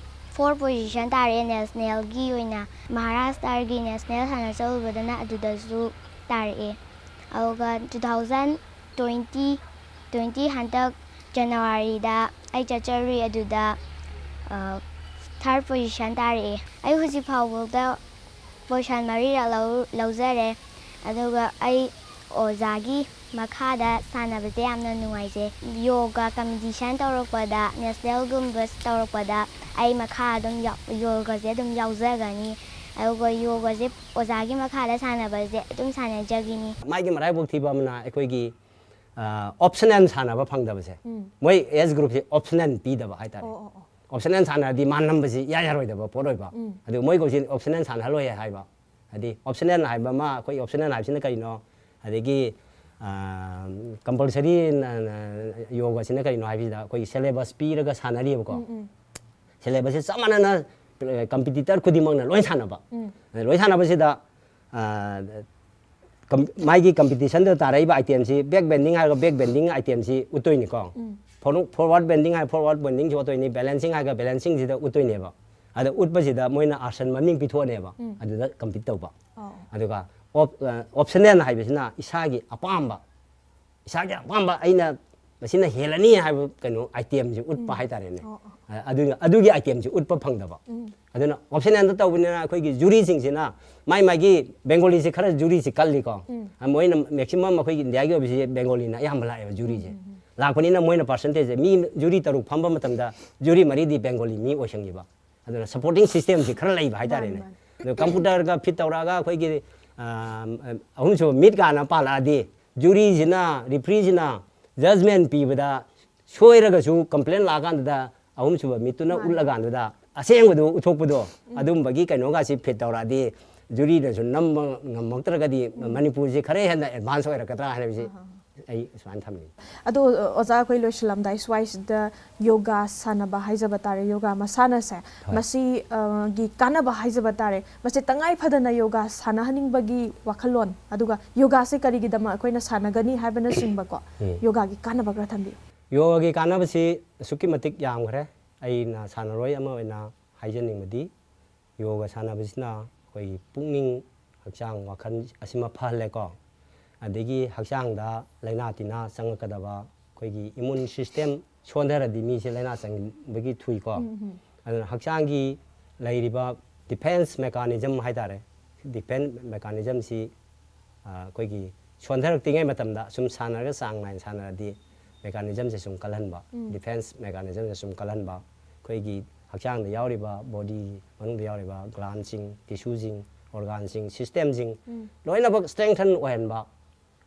four position ꯇꯥꯔꯛꯑꯦ nationalꯒꯤ ꯑꯣꯏꯅ꯫ ꯃꯍꯥꯔꯥꯁꯇ꯭ꯔꯒꯤ national ꯁꯥꯟꯅ ꯆꯠꯂꯨꯕꯗꯅ ꯑꯗꯨꯗꯁꯨ ꯇꯥꯔꯛꯑꯦ꯫ ꯑꯗꯨꯒ two thousand twenty, twenty ꯍꯟꯗꯛ Januaryꯗ ꯑꯩ ꯆꯠꯆꯔꯨꯏ, ꯑꯗꯨꯗ, ꯑ, third position ꯇꯥꯔꯛꯑꯦ꯫ ꯑꯩ ꯍꯧꯖꯤꯛ ꯐꯥꯎꯕꯗ position ꯃꯔꯤꯔꯛ ꯂꯧ-, ꯂꯧꯖꯔꯦ꯫ ꯑꯗꯨꯒ ꯑꯩ ꯑꯣꯖꯥꯒꯤ ꯃꯈꯥꯗ ꯁꯥꯟꯅꯕꯁꯦ ꯌꯥꯝꯅ ꯅꯨꯡꯉꯥꯏꯖꯩ꯫ ꯌꯣꯒꯥ competition ꯇꯧꯔꯛꯄꯗ, nationalꯒꯨꯝꯕ ꯇꯧꯔꯛꯄꯗ ꯑꯩ ꯃꯈꯥ ꯑꯗꯨꯝ ꯌꯥꯎ-, ꯌꯣꯒꯥꯁꯦ ꯑꯗꯨꯝ ꯌꯥꯎꯖꯒꯅꯤ꯫ ꯑꯗꯨꯒ ꯌꯣꯒꯥꯁꯦ ꯑꯣꯖꯥꯒꯤ ꯃꯈꯥꯗ ꯁꯥꯟꯅꯕꯁꯦ ꯑꯗꯨꯝ ꯁꯥꯟꯅꯖꯒꯅꯤ꯫ ꯃꯥꯒꯤ ꯃꯔꯥꯏꯕꯛ ꯊꯤꯕ ꯑꯃꯅ ꯑꯩꯈꯣꯏꯒꯤ, ꯑ, optional ꯁꯥꯟꯅꯕ ꯐꯪꯗꯕꯁꯦ꯫ ꯎꯝ꯫ ꯃꯣꯏ age groupꯁꯦ optional ꯄꯤꯗꯕ ꯍꯥꯏꯇꯥꯔꯦ꯫ ꯑꯣ, ꯑꯣ, ꯑꯣ꯫ Optional ꯁꯥꯟꯅꯔꯗꯤ ꯃꯥ ꯅꯝꯕꯁꯤ ꯏꯌꯥ ꯌꯥꯔꯣꯏꯗꯕ ꯄꯣꯠ ꯑꯣꯏꯕ꯫ ꯎꯝ꯫ ꯑꯗꯨ ꯃꯣꯏ ꯀꯧꯁꯤ optional ꯁꯥꯟꯅꯍꯜꯂꯣꯏ ꯍꯥꯏꯕ꯫ ꯍꯥꯏꯗꯤ optional ꯍꯥꯏꯕ ꯑꯃ, ꯑꯩꯈꯣꯏ optional ꯍꯥꯏꯕꯁꯤꯅ ꯀꯔꯤꯅꯣ? ꯑꯗꯒꯤ, ꯑ, compulsory ꯅ-, ꯅ-, ꯌꯣꯒꯥꯁꯤꯅ ꯀꯔꯤꯅꯣ ꯍꯥꯏꯕꯁꯤꯗ ꯑꯩꯈꯣꯏꯒꯤ syllabus ꯄꯤꯔꯒ ꯁꯥꯟꯅꯔꯤꯕꯀꯣ꯫ ꯎꯝ, ꯎꯝ꯫ Syllabusꯁꯦ ꯆꯞ ꯃꯥꯟꯅꯅ, ꯑ, competitor ꯈꯨꯗꯤꯡꯃꯛꯅ ꯂꯣꯏ ꯁꯥꯟꯅꯕ꯫ ꯎꯝ꯫ ꯂꯣꯏ ꯁꯥꯟꯅꯕꯁꯤꯗ, ꯑ, com-, ꯃꯥꯒꯤ competitionꯗ ꯇꯥꯔꯛꯏꯕ itemꯁꯤ, back bending ꯍꯥꯏꯔꯒ back bending itemꯁꯤ ꯎꯠꯇꯣꯏꯅꯤꯀꯣ꯫ Um. For-, forward bending ꯍꯥꯏꯔ forward bendingꯁꯤ ꯎꯠꯇꯣꯏꯅꯤ, balancing ꯍꯥꯏꯔꯒ balancingꯁꯤꯗ ꯎꯠꯇꯣꯏꯅꯦꯕ꯫ ꯑꯗ ꯎꯠꯄꯁꯤꯗ ꯃꯣꯏꯅ ꯑꯥꯁꯟ ꯃꯃꯤꯡ ꯄꯤꯊꯣꯛꯑꯅꯦꯕ꯫ ꯎꯝ꯫ ꯑꯗꯨꯗ compete ꯇꯧꯕ꯫ ꯑꯣ꯫ ꯑꯗꯨꯒ op-, ꯑ, optional ꯍꯥꯏꯕꯁꯤꯅ ꯏꯁꯥꯒꯤ ꯑꯄꯥꯝꯕ, ꯏꯁꯥꯒꯤ ꯑꯄꯥꯝꯕ ꯑꯩꯅ ꯃꯁꯤꯅ ꯍꯦꯜꯂꯅꯤ ꯍꯥꯏꯕ ꯀꯩꯅꯣ item ꯁꯦ ꯎꯠꯄ ꯍꯥꯏꯇꯥꯔꯦꯅꯦ꯫ ꯑ, ꯑꯗꯨꯅ ꯑꯗꯨꯒꯤ item ꯁꯦ ꯎꯠꯄ ꯐꯪꯗꯕ꯫ ꯑꯗꯨꯅ optional ꯇꯧꯕꯅꯤꯅ ꯑꯩꯈꯣꯏꯒꯤ ꯖꯨꯔꯤꯁꯤꯡꯁꯤꯅ ꯃꯥꯏ ꯃꯥꯒꯤ, ꯕꯦꯡꯒꯣꯂꯤꯁꯦ ꯈꯔ ꯖꯨꯔꯤꯁꯦ ꯀꯜꯂꯤꯀꯣ꯫ ꯃꯣꯏꯅ maximum ꯑꯩꯈꯣꯏꯒꯤ ꯏꯟꯗꯤꯌꯥꯒꯤ ꯑꯣꯏꯕꯁꯤ ꯕꯦꯡꯒꯣꯂꯤꯅ ꯑꯌꯥꯝꯕ ꯂꯥꯛꯑꯦꯕ ꯖꯨꯔꯤꯁꯦ꯫ ꯂꯥꯛꯄꯅꯤꯅ ꯃꯣꯏꯅ percentage ꯁꯦ ꯃꯤ ꯖꯨꯔꯤ ꯇꯔꯨꯛ ꯐꯝꯕ ꯃꯇꯝꯗ ꯖꯨꯔꯤ ꯃꯔꯤꯗꯤ ꯕꯦꯡꯒꯣꯂꯤ ꯃꯤ ꯑꯣꯏꯁꯟꯈꯤꯕ꯫ ꯑꯗꯨꯅ supporting system ꯁꯤ ꯈꯔ ꯂꯩꯕ ꯍꯥꯏꯇꯥꯔꯦꯅꯦ꯫ ꯑꯗꯣ computer ꯒ fit ꯇꯧꯔꯛꯑꯒ ꯑꯩꯈꯣꯏꯒꯤ, ꯑ, ꯑꯍꯨꯝꯁꯨꯕ ꯃꯤꯠ ꯀꯥꯅ ꯄꯥꯜꯂꯛꯑꯗꯤ ꯖꯨꯔꯤꯁꯤꯅ, ꯔꯤꯐ꯭ꯔꯤꯁꯤꯅ judgement ꯄꯤꯕꯗ ꯁꯣꯏꯔꯒꯁꯨ complain ꯂꯥꯛꯑꯀꯥꯟꯗꯨꯗ ꯑꯍꯨꯝꯁꯨꯕ ꯃꯤꯠꯇꯨꯅ ꯎꯠꯂꯀꯥꯟꯗꯨꯗ ꯑꯁꯦꯡꯕꯗꯨ ꯎꯠꯊꯣꯛꯄꯗꯣ, ꯑꯗꯨꯝꯕꯒꯤ ꯀꯩꯅꯣꯒꯁꯤ fit ꯇꯧꯔꯛꯑꯗꯤ ꯖꯨꯔꯤꯅꯁꯨ ꯅꯝꯕ ꯉꯝꯃꯛꯇ꯭ꯔꯒꯗꯤ ꯃꯅꯤꯄꯨꯔꯁꯤ ꯈꯔ ꯍꯦꯟꯅ advance ꯑꯣꯏꯔꯛꯀꯗ꯭ꯔꯥ ꯍꯥꯏꯕꯁꯤ ꯑꯩ ꯁꯨꯃꯥꯏꯅ ꯊꯝꯅꯤꯡꯉꯤ꯫ ꯑꯗꯣ ꯑꯣꯖꯥ, ꯑꯩꯈꯣꯏ ꯂꯣꯏꯁꯤꯜꯂꯝꯗꯥꯏ ꯁ꯭ꯋꯥꯏꯁꯤꯗ ꯌꯣꯒꯥ ꯁꯥꯟꯅꯕ ꯍꯥꯏꯖꯕ ꯇꯥꯔꯦ, ꯌꯣꯒꯥ ꯃꯁꯥꯟꯅꯁꯦ, ꯍꯣꯏ꯫ ꯃꯁꯤ, ꯑ, ꯒꯤ ꯀꯥꯟꯅꯕ ꯍꯥꯏꯖꯕ ꯇꯥꯔꯦ, ꯃꯁꯤ ꯇꯉꯥꯏ ꯐꯗꯅ ꯌꯣꯒꯥ ꯁꯥꯟꯅꯍꯟꯅꯤꯡꯕꯒꯤ ꯋꯥꯈꯜꯂꯣꯟ, ꯑꯗꯨꯒ ꯌꯣꯒꯥꯁꯦ ꯀꯔꯤꯒꯤꯗꯃꯛ ꯑꯩꯈꯣꯏꯅ ꯁꯥꯟꯅꯒꯅꯤ ꯍꯥꯏꯕꯅꯆꯤꯡꯕꯀꯣ, ꯎꯝ꯫ ꯌꯣꯒꯥꯒꯤ ꯀꯥꯟꯅꯕ ꯈꯔ ꯊꯝꯕꯤꯌꯨ꯫ ꯌꯣꯒꯥꯒꯤ ꯀꯥꯟꯅꯕꯁꯤ ꯑꯁꯨꯛꯀꯤ ꯃꯇꯤꯛ ꯌꯥꯝꯈ꯭ꯔꯦ꯫ ꯑꯩꯅ ꯁꯥꯟꯅꯔꯣꯏ ꯑꯃ ꯑꯣꯏꯅ ꯍꯥꯏꯖꯅꯤꯡꯕꯗꯤ, ꯌꯣꯒ ꯁꯥꯟꯅꯕꯁꯤꯅ ꯑꯩꯈꯣꯏꯒꯤ ꯄꯨꯛꯅꯤꯡ, ꯍꯛꯆꯥꯡ, ꯋꯥꯈꯜ ꯑꯁꯤꯃ ꯐꯍꯜꯂꯦꯀꯣ꯫ ꯑꯗꯒꯤ ꯍꯛꯆꯥꯡꯗ ꯂꯥꯏꯅꯥ ꯇꯤꯟꯅꯥ ꯆꯪꯉꯛꯀꯗꯕ ꯑꯩꯈꯣꯏꯒꯤ immune system ꯁꯣꯟꯊꯔꯗꯤ ꯃꯤꯁꯦ ꯂꯥꯏꯅꯥ ꯆꯪꯕꯒꯤ ꯊꯨꯏꯀꯣ꯫ ꯑꯗꯨꯅ ꯍꯛꯆꯥꯡꯒꯤ ꯂꯩꯔꯤꯕ defense mechanism ꯍꯥꯏꯇꯥꯔꯦ, defense mechanism ꯁꯤ, ꯑ, ꯑꯩꯈꯣꯏꯒꯤ ꯁꯣꯟꯊꯔꯛꯇ꯭ꯔꯤꯉꯩ ꯃꯇꯝꯗ ꯁꯨꯝ ꯁꯥꯟꯅꯔꯒ ꯆꯥꯡ ꯅꯥꯏꯅ ꯁꯥꯟꯅꯔꯗꯤ mechanism ꯁꯦ ꯁꯨꯝ ꯀꯜꯍꯟꯕ, defense mechanism ꯁꯦ ꯁꯨꯝ ꯀꯜꯍꯟꯕ, ꯑꯩꯈꯣꯏꯒꯤ ꯍꯛꯆꯥꯡꯗ ꯌꯥꯎꯔꯤꯕ, body ꯃꯅꯨꯡꯗ ꯌꯥꯎꯔꯤꯕ gland ꯁꯤꯡ, tissue ꯁꯤꯡ, organ ꯁꯤꯡ, system ꯁꯤꯡ ꯂꯣꯏꯅꯃꯛ strengthen ꯑꯣꯏꯍꯟꯕ,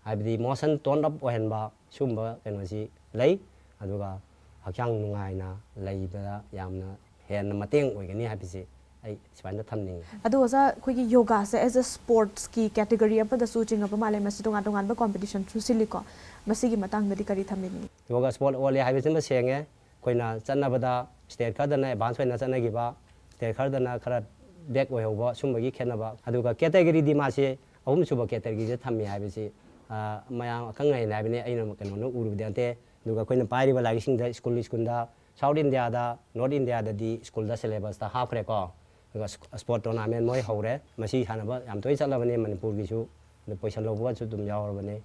ꯍꯥꯏꯕꯗꯤ motion tone up ꯑꯣꯏꯍꯟꯕ, ꯁꯤꯒꯨꯝꯕ ꯀꯩꯅꯣꯁꯤ ꯂꯩ꯫ ꯑꯗꯨꯒ ꯍꯛꯆꯥꯡ ꯅꯨꯡꯉꯥꯏꯅ ꯂꯩꯕꯗ ꯌꯥꯝꯅ ꯍꯦꯟꯅ ꯃꯇꯦꯡ ꯑꯣꯏꯒꯅꯤ ꯍꯥꯏꯕꯁꯤ ꯑꯩ ꯁꯨꯃꯥꯏꯅ ꯊꯝꯅꯤꯡꯉꯤ꯫ ꯑꯗꯣ ꯑꯣꯖꯥ, ꯑꯩꯈꯣꯏꯒꯤ ꯌꯣꯒꯥꯁꯦ as a sports ꯀꯤ category ꯑꯃꯗꯁꯨ ꯆꯤꯡꯉꯕ ꯃꯥꯜꯂꯦ, ꯃꯁꯤ ꯇꯣꯉꯥꯟ ꯇꯣꯉꯥꯟꯕ competition ꯁꯨ ꯁꯤꯜꯂꯤꯀꯣ, ꯃꯁꯤꯒꯤ ꯃꯇꯥꯡꯗꯗꯤ ꯀꯔꯤ ꯊꯝꯕꯤꯅꯤꯡꯉꯤ? ꯌꯣꯒꯥ sport ꯑꯣꯜꯂꯦ ꯍꯥꯏꯕꯁꯤꯃ ꯁꯦꯡꯉꯦ꯫ ꯑꯩꯈꯣꯏꯅ ꯆꯠꯅꯕꯗ state ꯈꯔꯗꯅ advance ꯑꯣꯏꯅ ꯆꯠꯅꯈꯤꯕ, state ꯈꯔꯗꯅ ꯈꯔ back ꯑꯣꯏꯍꯧꯕ, ꯁꯨꯝꯕꯒꯤ ꯈꯦꯠꯅꯕ꯫ ꯑꯗꯨꯒ category ꯗꯤ ꯃꯥꯁꯦ ꯑꯍꯨꯝꯁꯨꯕ category ꯗ ꯊꯝꯃꯤ ꯍꯥꯏꯕꯁꯤ, ꯑ, ꯃꯌꯥꯝ ꯑꯈꯪ ꯑꯍꯩꯅ ꯍꯥꯏꯕꯅꯤ, ꯑꯩꯅ ꯀꯩꯅꯣꯅ ꯎꯔꯨꯕꯗꯤ ꯅꯠꯇꯦ꯫ ꯑꯗꯨꯒ ꯑꯩꯈꯣꯏꯅ ꯄꯥꯏꯔꯤꯕ ꯂꯥꯏꯔꯤꯛꯁꯤꯡꯗ school school ꯗ South India ꯗ, North India ꯗꯗꯤ school ꯗ syllabus ꯇ ꯍꯥꯞꯈ꯭ꯔꯦꯀꯣ꯫ ꯑꯗꯨꯒ ꯁ꯭ꯄ-, sport tournament ꯃꯣꯏ ꯍꯧꯔꯦ꯫ ꯃꯁꯤ ꯁꯥꯟꯅꯕ ꯌꯥꯝ ꯇꯣꯏꯅ ꯆꯠꯂꯕꯅꯤ ꯃꯅꯤꯄꯨꯔꯒꯤꯁꯨ꯫ ꯑꯗꯨ ꯄꯣꯏꯁꯜ ꯂꯧꯕꯒꯁꯨ ꯑꯗꯨꯝ ꯌꯥꯎꯔꯕꯅꯤ꯫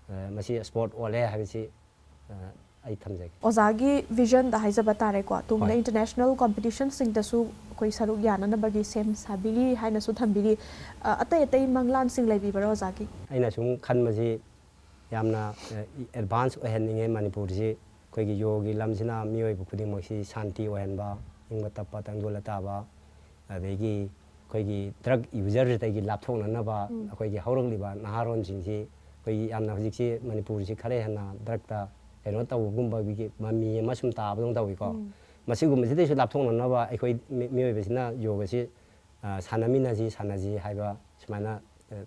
ꯑ, ꯃꯁꯤ sport ꯑꯣꯜꯂꯦ ꯍꯥꯏꯕꯁꯤ ꯑꯩ ꯊꯝꯖꯒꯦ꯫ ꯑꯣꯖꯥꯒꯤ ꯚꯤꯖꯟꯗ ꯍꯥꯏꯖꯕ ꯇꯥꯔꯦꯀꯣ, ꯇꯨꯡꯗ ꯍꯣꯏ꯫ ꯏꯟꯇꯔꯅꯦꯁꯅꯦꯜ ꯀꯣꯝꯄꯤꯇꯤꯁꯟꯁꯤꯡꯗꯁꯨ ꯑꯩꯈꯣꯏ ꯁꯔꯨꯛ ꯌꯥꯅꯅꯕꯒꯤ ꯁꯦꯝ ꯁꯥꯕꯤꯔꯤ ꯍꯥꯏꯅꯁꯨ ꯊꯝꯕꯤꯔꯤ꯫ ꯑ, ꯑꯇꯩ ꯑꯇꯩ ꯃꯪꯂꯥꯟꯁꯤꯡ ꯂꯩꯕꯤꯕ꯭ꯔꯥ ꯑꯣꯖꯥꯒꯤ? ꯑꯩꯅ ꯁꯨꯝ ꯈꯟꯕꯁꯤ ꯌꯥꯝꯅ ꯑꯦꯗꯚꯥꯟꯁ ꯑꯣꯏꯍꯟꯅꯤꯡꯉꯦ ꯃꯅꯤꯄꯨꯔꯁꯤ꯫ ꯑꯩꯈꯣꯏꯒꯤ ꯌꯣꯒꯒꯤ ꯂꯝꯁꯤꯅ ꯃꯤꯑꯣꯏꯕ ꯈꯨꯗꯤꯡꯃꯛꯁꯤ ꯁꯥꯟꯇꯤ ꯑꯣꯏꯍꯟꯕ, ꯏꯪꯕ ꯇꯞꯄ, ꯇꯪꯗꯨ ꯂꯩꯇꯥꯕ, ꯑꯗꯒꯤ ꯑꯩꯈꯣꯏꯒꯤ ꯗ꯭ꯔꯒ ꯌꯨꯖꯔꯁꯤꯗꯒꯤ ꯂꯥꯞꯊꯣꯛꯅꯅꯕ ꯎꯝ꯫ ꯑꯩꯈꯣꯏꯒꯤ ꯍꯧꯔꯛꯂꯤꯕ ꯅꯍꯥꯔꯣꯟꯁꯤꯡꯁꯤ ꯑꯩꯈꯣꯏꯒꯤ ꯌꯥꯝꯅ ꯍꯧꯖꯤꯛꯁꯤ ꯃꯅꯤꯄꯨꯔꯁꯤ ꯈꯔ ꯍꯦꯟꯅ ꯗ꯭ꯔꯒꯇ ꯀꯩꯅꯣ ꯇꯧꯕꯒꯨꯝꯕꯒꯤ ꯃꯃꯤ ꯑꯃ ꯁꯨꯝ ꯇꯥꯕꯗꯧꯅ ꯇꯧꯏꯀꯣ꯫ ꯎꯝ꯫ ꯃꯁꯤꯒꯨꯝꯕꯁꯤꯗꯩꯁꯨ ꯂꯥꯞꯊꯣꯛꯅꯅꯕ ꯑꯩꯈꯣꯏ ꯃꯤ-, ꯃꯤꯑꯣꯏꯕꯁꯤꯅ ꯌꯣꯒꯁꯤ, ꯑ, ꯁꯥꯟꯅꯃꯤꯟꯅꯁꯤ, ꯁꯥꯟꯅꯁꯤ ꯍꯥꯏꯕ ꯁꯨꯃꯥꯏꯅ, ꯑ,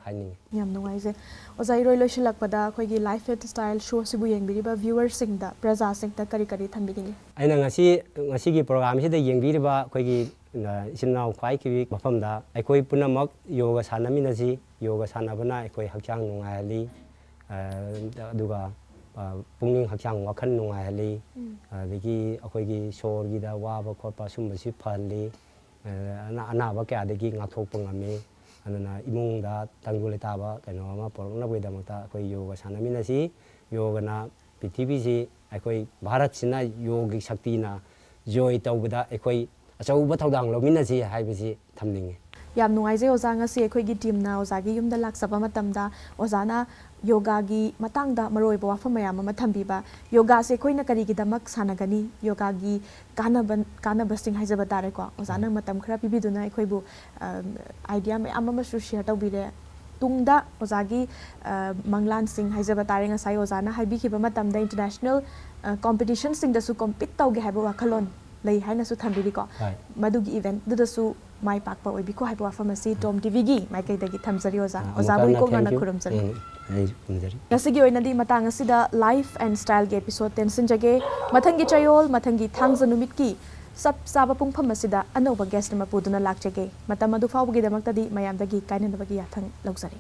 ꯍꯥꯏꯅꯤꯡꯉꯤ꯫ ꯌꯥꯝ ꯅꯨꯡꯉꯥꯏꯖꯩ꯫ ꯑꯣꯖꯥ, ꯏꯔꯣꯏ ꯂꯣꯏꯁꯤꯜꯂꯛꯄꯗ ꯑꯩꯈꯣꯏꯒꯤ ꯂꯥꯏꯐ ꯑꯦꯟ ꯁ꯭ꯇꯥꯏꯜ ꯁꯣ ꯑꯁꯤꯕꯨ ꯌꯦꯡꯕꯤꯔꯤꯕ ꯚ꯭ꯌꯨꯋꯔꯁꯤꯡꯗ, ꯄ꯭ꯔꯖꯥꯁꯤꯡꯗ ꯀꯔꯤ ꯀꯔꯤ ꯊꯝꯕꯤꯅꯤꯡꯉꯤ? ꯑꯩꯅ ꯉꯁꯤ, ꯉꯁꯤꯒꯤ ꯄ꯭ꯔꯣꯒ꯭ꯔꯥꯝꯁꯤꯗ ꯌꯦꯡꯕꯤꯔꯤꯕ ꯑꯩꯈꯣꯏꯒꯤ, ꯑ, ꯏꯆꯤꯟ ꯏꯅꯥꯎ ꯈ꯭ꯋꯥꯏ ꯀꯤꯕꯤ ꯃꯐꯝꯗ ꯑꯩꯈꯣꯏ ꯄꯨꯝꯅꯃꯛ ꯌꯣꯒ ꯁꯥꯟꯅꯃꯤꯟꯅꯁꯤ꯫ ꯌꯣꯒ ꯁꯥꯟꯅꯕꯅ ꯑꯩꯈꯣꯏ ꯍꯛꯆꯥꯡ ꯅꯨꯡꯉꯥꯏꯍꯜꯂꯤ, ꯑ, ꯑꯗꯨꯒ, ꯑ, ꯄꯨꯛꯅꯤꯡ ꯍꯛꯆꯥꯡ ꯋꯥꯈꯜ ꯅꯨꯡꯉꯥꯏꯍꯜꯂꯤ꯫ ꯎꯝ꯫ ꯑꯗꯒꯤ ꯑꯩꯈꯣꯏꯒꯤ ꯁꯣꯔꯒꯤꯗ ꯋꯥꯕ ꯈꯣꯠꯄ ꯁꯨꯝꯕꯁꯤ ꯐꯍꯜꯂꯤ꯫ ꯑ, ꯑꯅꯥ-, ꯑꯅꯥꯕ ꯀꯌꯥꯗꯒꯤ ꯉꯥꯛꯊꯣꯛꯄ ꯉꯝꯃꯤ꯫ ꯑꯗꯨꯅ ꯏꯃꯨꯡꯗ ꯇꯪꯗꯨ ꯂꯩꯇꯥꯕ ꯀꯩꯅꯣ ꯑꯃ ꯄꯨꯔꯛꯅꯕꯒꯤꯗꯃꯛꯇ ꯑꯩꯈꯣꯏ ꯌꯣꯒ ꯁꯥꯟꯅꯃꯤꯟꯅꯁꯤ꯫ ꯌꯣꯒꯅ ꯄ꯭ꯔꯤꯊꯤꯕꯤꯁꯤ, ꯑꯩꯈꯣꯏ ꯚꯥꯔꯠꯁꯤꯅ ꯌꯣꯒꯒꯤ ꯁꯛꯇꯤꯅ ꯖꯣꯏ ꯇꯧꯕꯗ ꯑꯩꯈꯣꯏ ꯑꯆꯧꯕ ꯊꯧꯗꯥꯡ ꯂꯧꯃꯤꯟꯅꯁꯤ ꯍꯥꯏꯕꯁꯤ ꯊꯝꯅꯤꯡꯉꯤ꯫ ꯌꯥꯝ ꯅꯨꯡꯉꯥꯏꯖꯩ ꯑꯣꯖꯥ, ꯉꯁꯤ ꯑꯩꯈꯣꯏꯒꯤ ꯇꯤꯝꯅ ꯑꯣꯖꯥꯒꯤ ꯌꯨꯝꯗ ꯂꯥꯛꯆꯕ ꯃꯇꯝꯗ ꯑꯣꯖꯥꯅ ꯌꯣꯒꯥꯒꯤ ꯃꯇꯥꯡꯗ ꯃꯔꯨꯑꯣꯏꯕ ꯋꯥꯐꯝ ꯃꯌꯥꯝ ꯑꯃ ꯊꯝꯕꯤꯕ꯫ ꯌꯣꯒꯥꯁꯦ ꯑꯩꯈꯣꯏꯅ ꯀꯔꯤꯒꯤꯗꯃꯛ ꯁꯥꯟꯅꯒꯅꯤ? ꯌꯣꯒꯥꯒꯤ ꯀꯥꯟꯅꯕ, ꯀꯥꯟꯅꯕꯁꯤꯡ ꯍꯥꯏꯖꯕ ꯇꯥꯔꯦꯀꯣ꯫ ꯑꯣꯖꯥꯅ ꯃꯇꯝ ꯈꯔ ꯄꯤꯕꯤꯗꯨꯅ ꯑꯩꯈꯣꯏꯕꯨ, ꯑ, ꯑꯥꯏꯗꯤꯌꯥ ꯃꯌꯥꯝ ꯑꯃꯁꯨ ꯁꯤꯌꯔ ꯇꯧꯕꯤꯔꯦ꯫ ꯇꯨꯡꯗ ꯑꯣꯖꯥꯒꯤ, ꯑ, ꯃꯪꯂꯥꯟꯁꯤꯡ ꯍꯥꯏꯖꯕ ꯇꯥꯔꯦ, ꯉꯁꯥꯏ ꯑꯣꯖꯥꯅ ꯍꯥꯏꯕꯤꯈꯤꯕ ꯃꯇꯝꯗ ꯏꯟꯇꯔꯅꯦꯁꯅꯦꯜ, ꯑ, ꯀꯣꯝꯄꯤꯇꯤꯁꯟꯁꯤꯡꯗꯁꯨ ꯀꯣꯝꯄꯤꯠ ꯇꯧꯒꯦ ꯍꯥꯏꯕ ꯋꯥꯈꯜꯂꯣꯟ ꯂꯩ ꯍꯥꯏꯅꯁꯨ ꯊꯝꯕꯤꯔꯤꯀꯣ꯫ ꯍꯣꯏ꯫ ꯃꯗꯨꯒꯤ ꯏꯚꯦꯟꯠꯗꯨꯗꯁꯨ ꯃꯥꯏ ꯄꯥꯛꯄ ꯑꯣꯏꯕꯤꯈꯣ ꯍꯥꯏꯕ ꯋꯥꯐꯝ ꯑꯁꯤ ꯇꯣꯝ ꯇꯤꯚꯤꯒꯤ ꯃꯥꯏꯀꯩꯗꯒꯤ ꯊꯝꯖꯔꯤ ꯑꯣꯖꯥ꯫ ꯑ, ꯑꯣꯖꯥꯕꯨ ꯑꯃꯨꯛꯀ ꯏꯀꯣꯛꯅꯅ thank you꯫ ꯈꯨꯔꯨꯝꯖꯔꯤ꯫ ꯎꯝ, ꯑꯩ ꯈꯨꯔꯨꯝꯖꯔꯤ꯫ ꯉꯁꯤꯒꯤ ꯑꯣꯏꯅꯗꯤ ꯃꯇꯥꯡ ꯑꯁꯤꯗ ꯂꯥꯏꯐ ꯑꯦꯟ ꯁ꯭ꯇꯥꯏꯜꯒꯤ ꯑꯦꯄꯤꯁꯣꯗ ꯇꯦꯟꯁꯤꯟꯖꯒꯦ꯫ ꯃꯊꯪꯒꯤ ꯆꯌꯣꯜ, ꯃꯊꯪꯒꯤ ꯊꯥꯡꯖ ꯅꯨꯃꯤꯠꯀꯤ ꯆꯞ ꯆꯥꯕ ꯄꯨꯡꯐꯝ ꯑꯁꯤꯗ ꯑꯅꯧꯕ ꯒꯦꯁ꯭ꯠ ꯑꯃ ꯄꯨꯗꯨꯅ ꯂꯥꯛꯆꯒꯦ꯫ ꯃꯇꯝ ꯑꯗꯨ ꯐꯥꯎꯕꯒꯤꯗꯃꯛꯇꯗꯤ ꯃꯌꯥꯝꯗꯒꯤ ꯀꯥꯏꯅꯅꯕꯒꯤ ꯌꯥꯊꯪ ꯂꯧꯖꯔꯤ꯫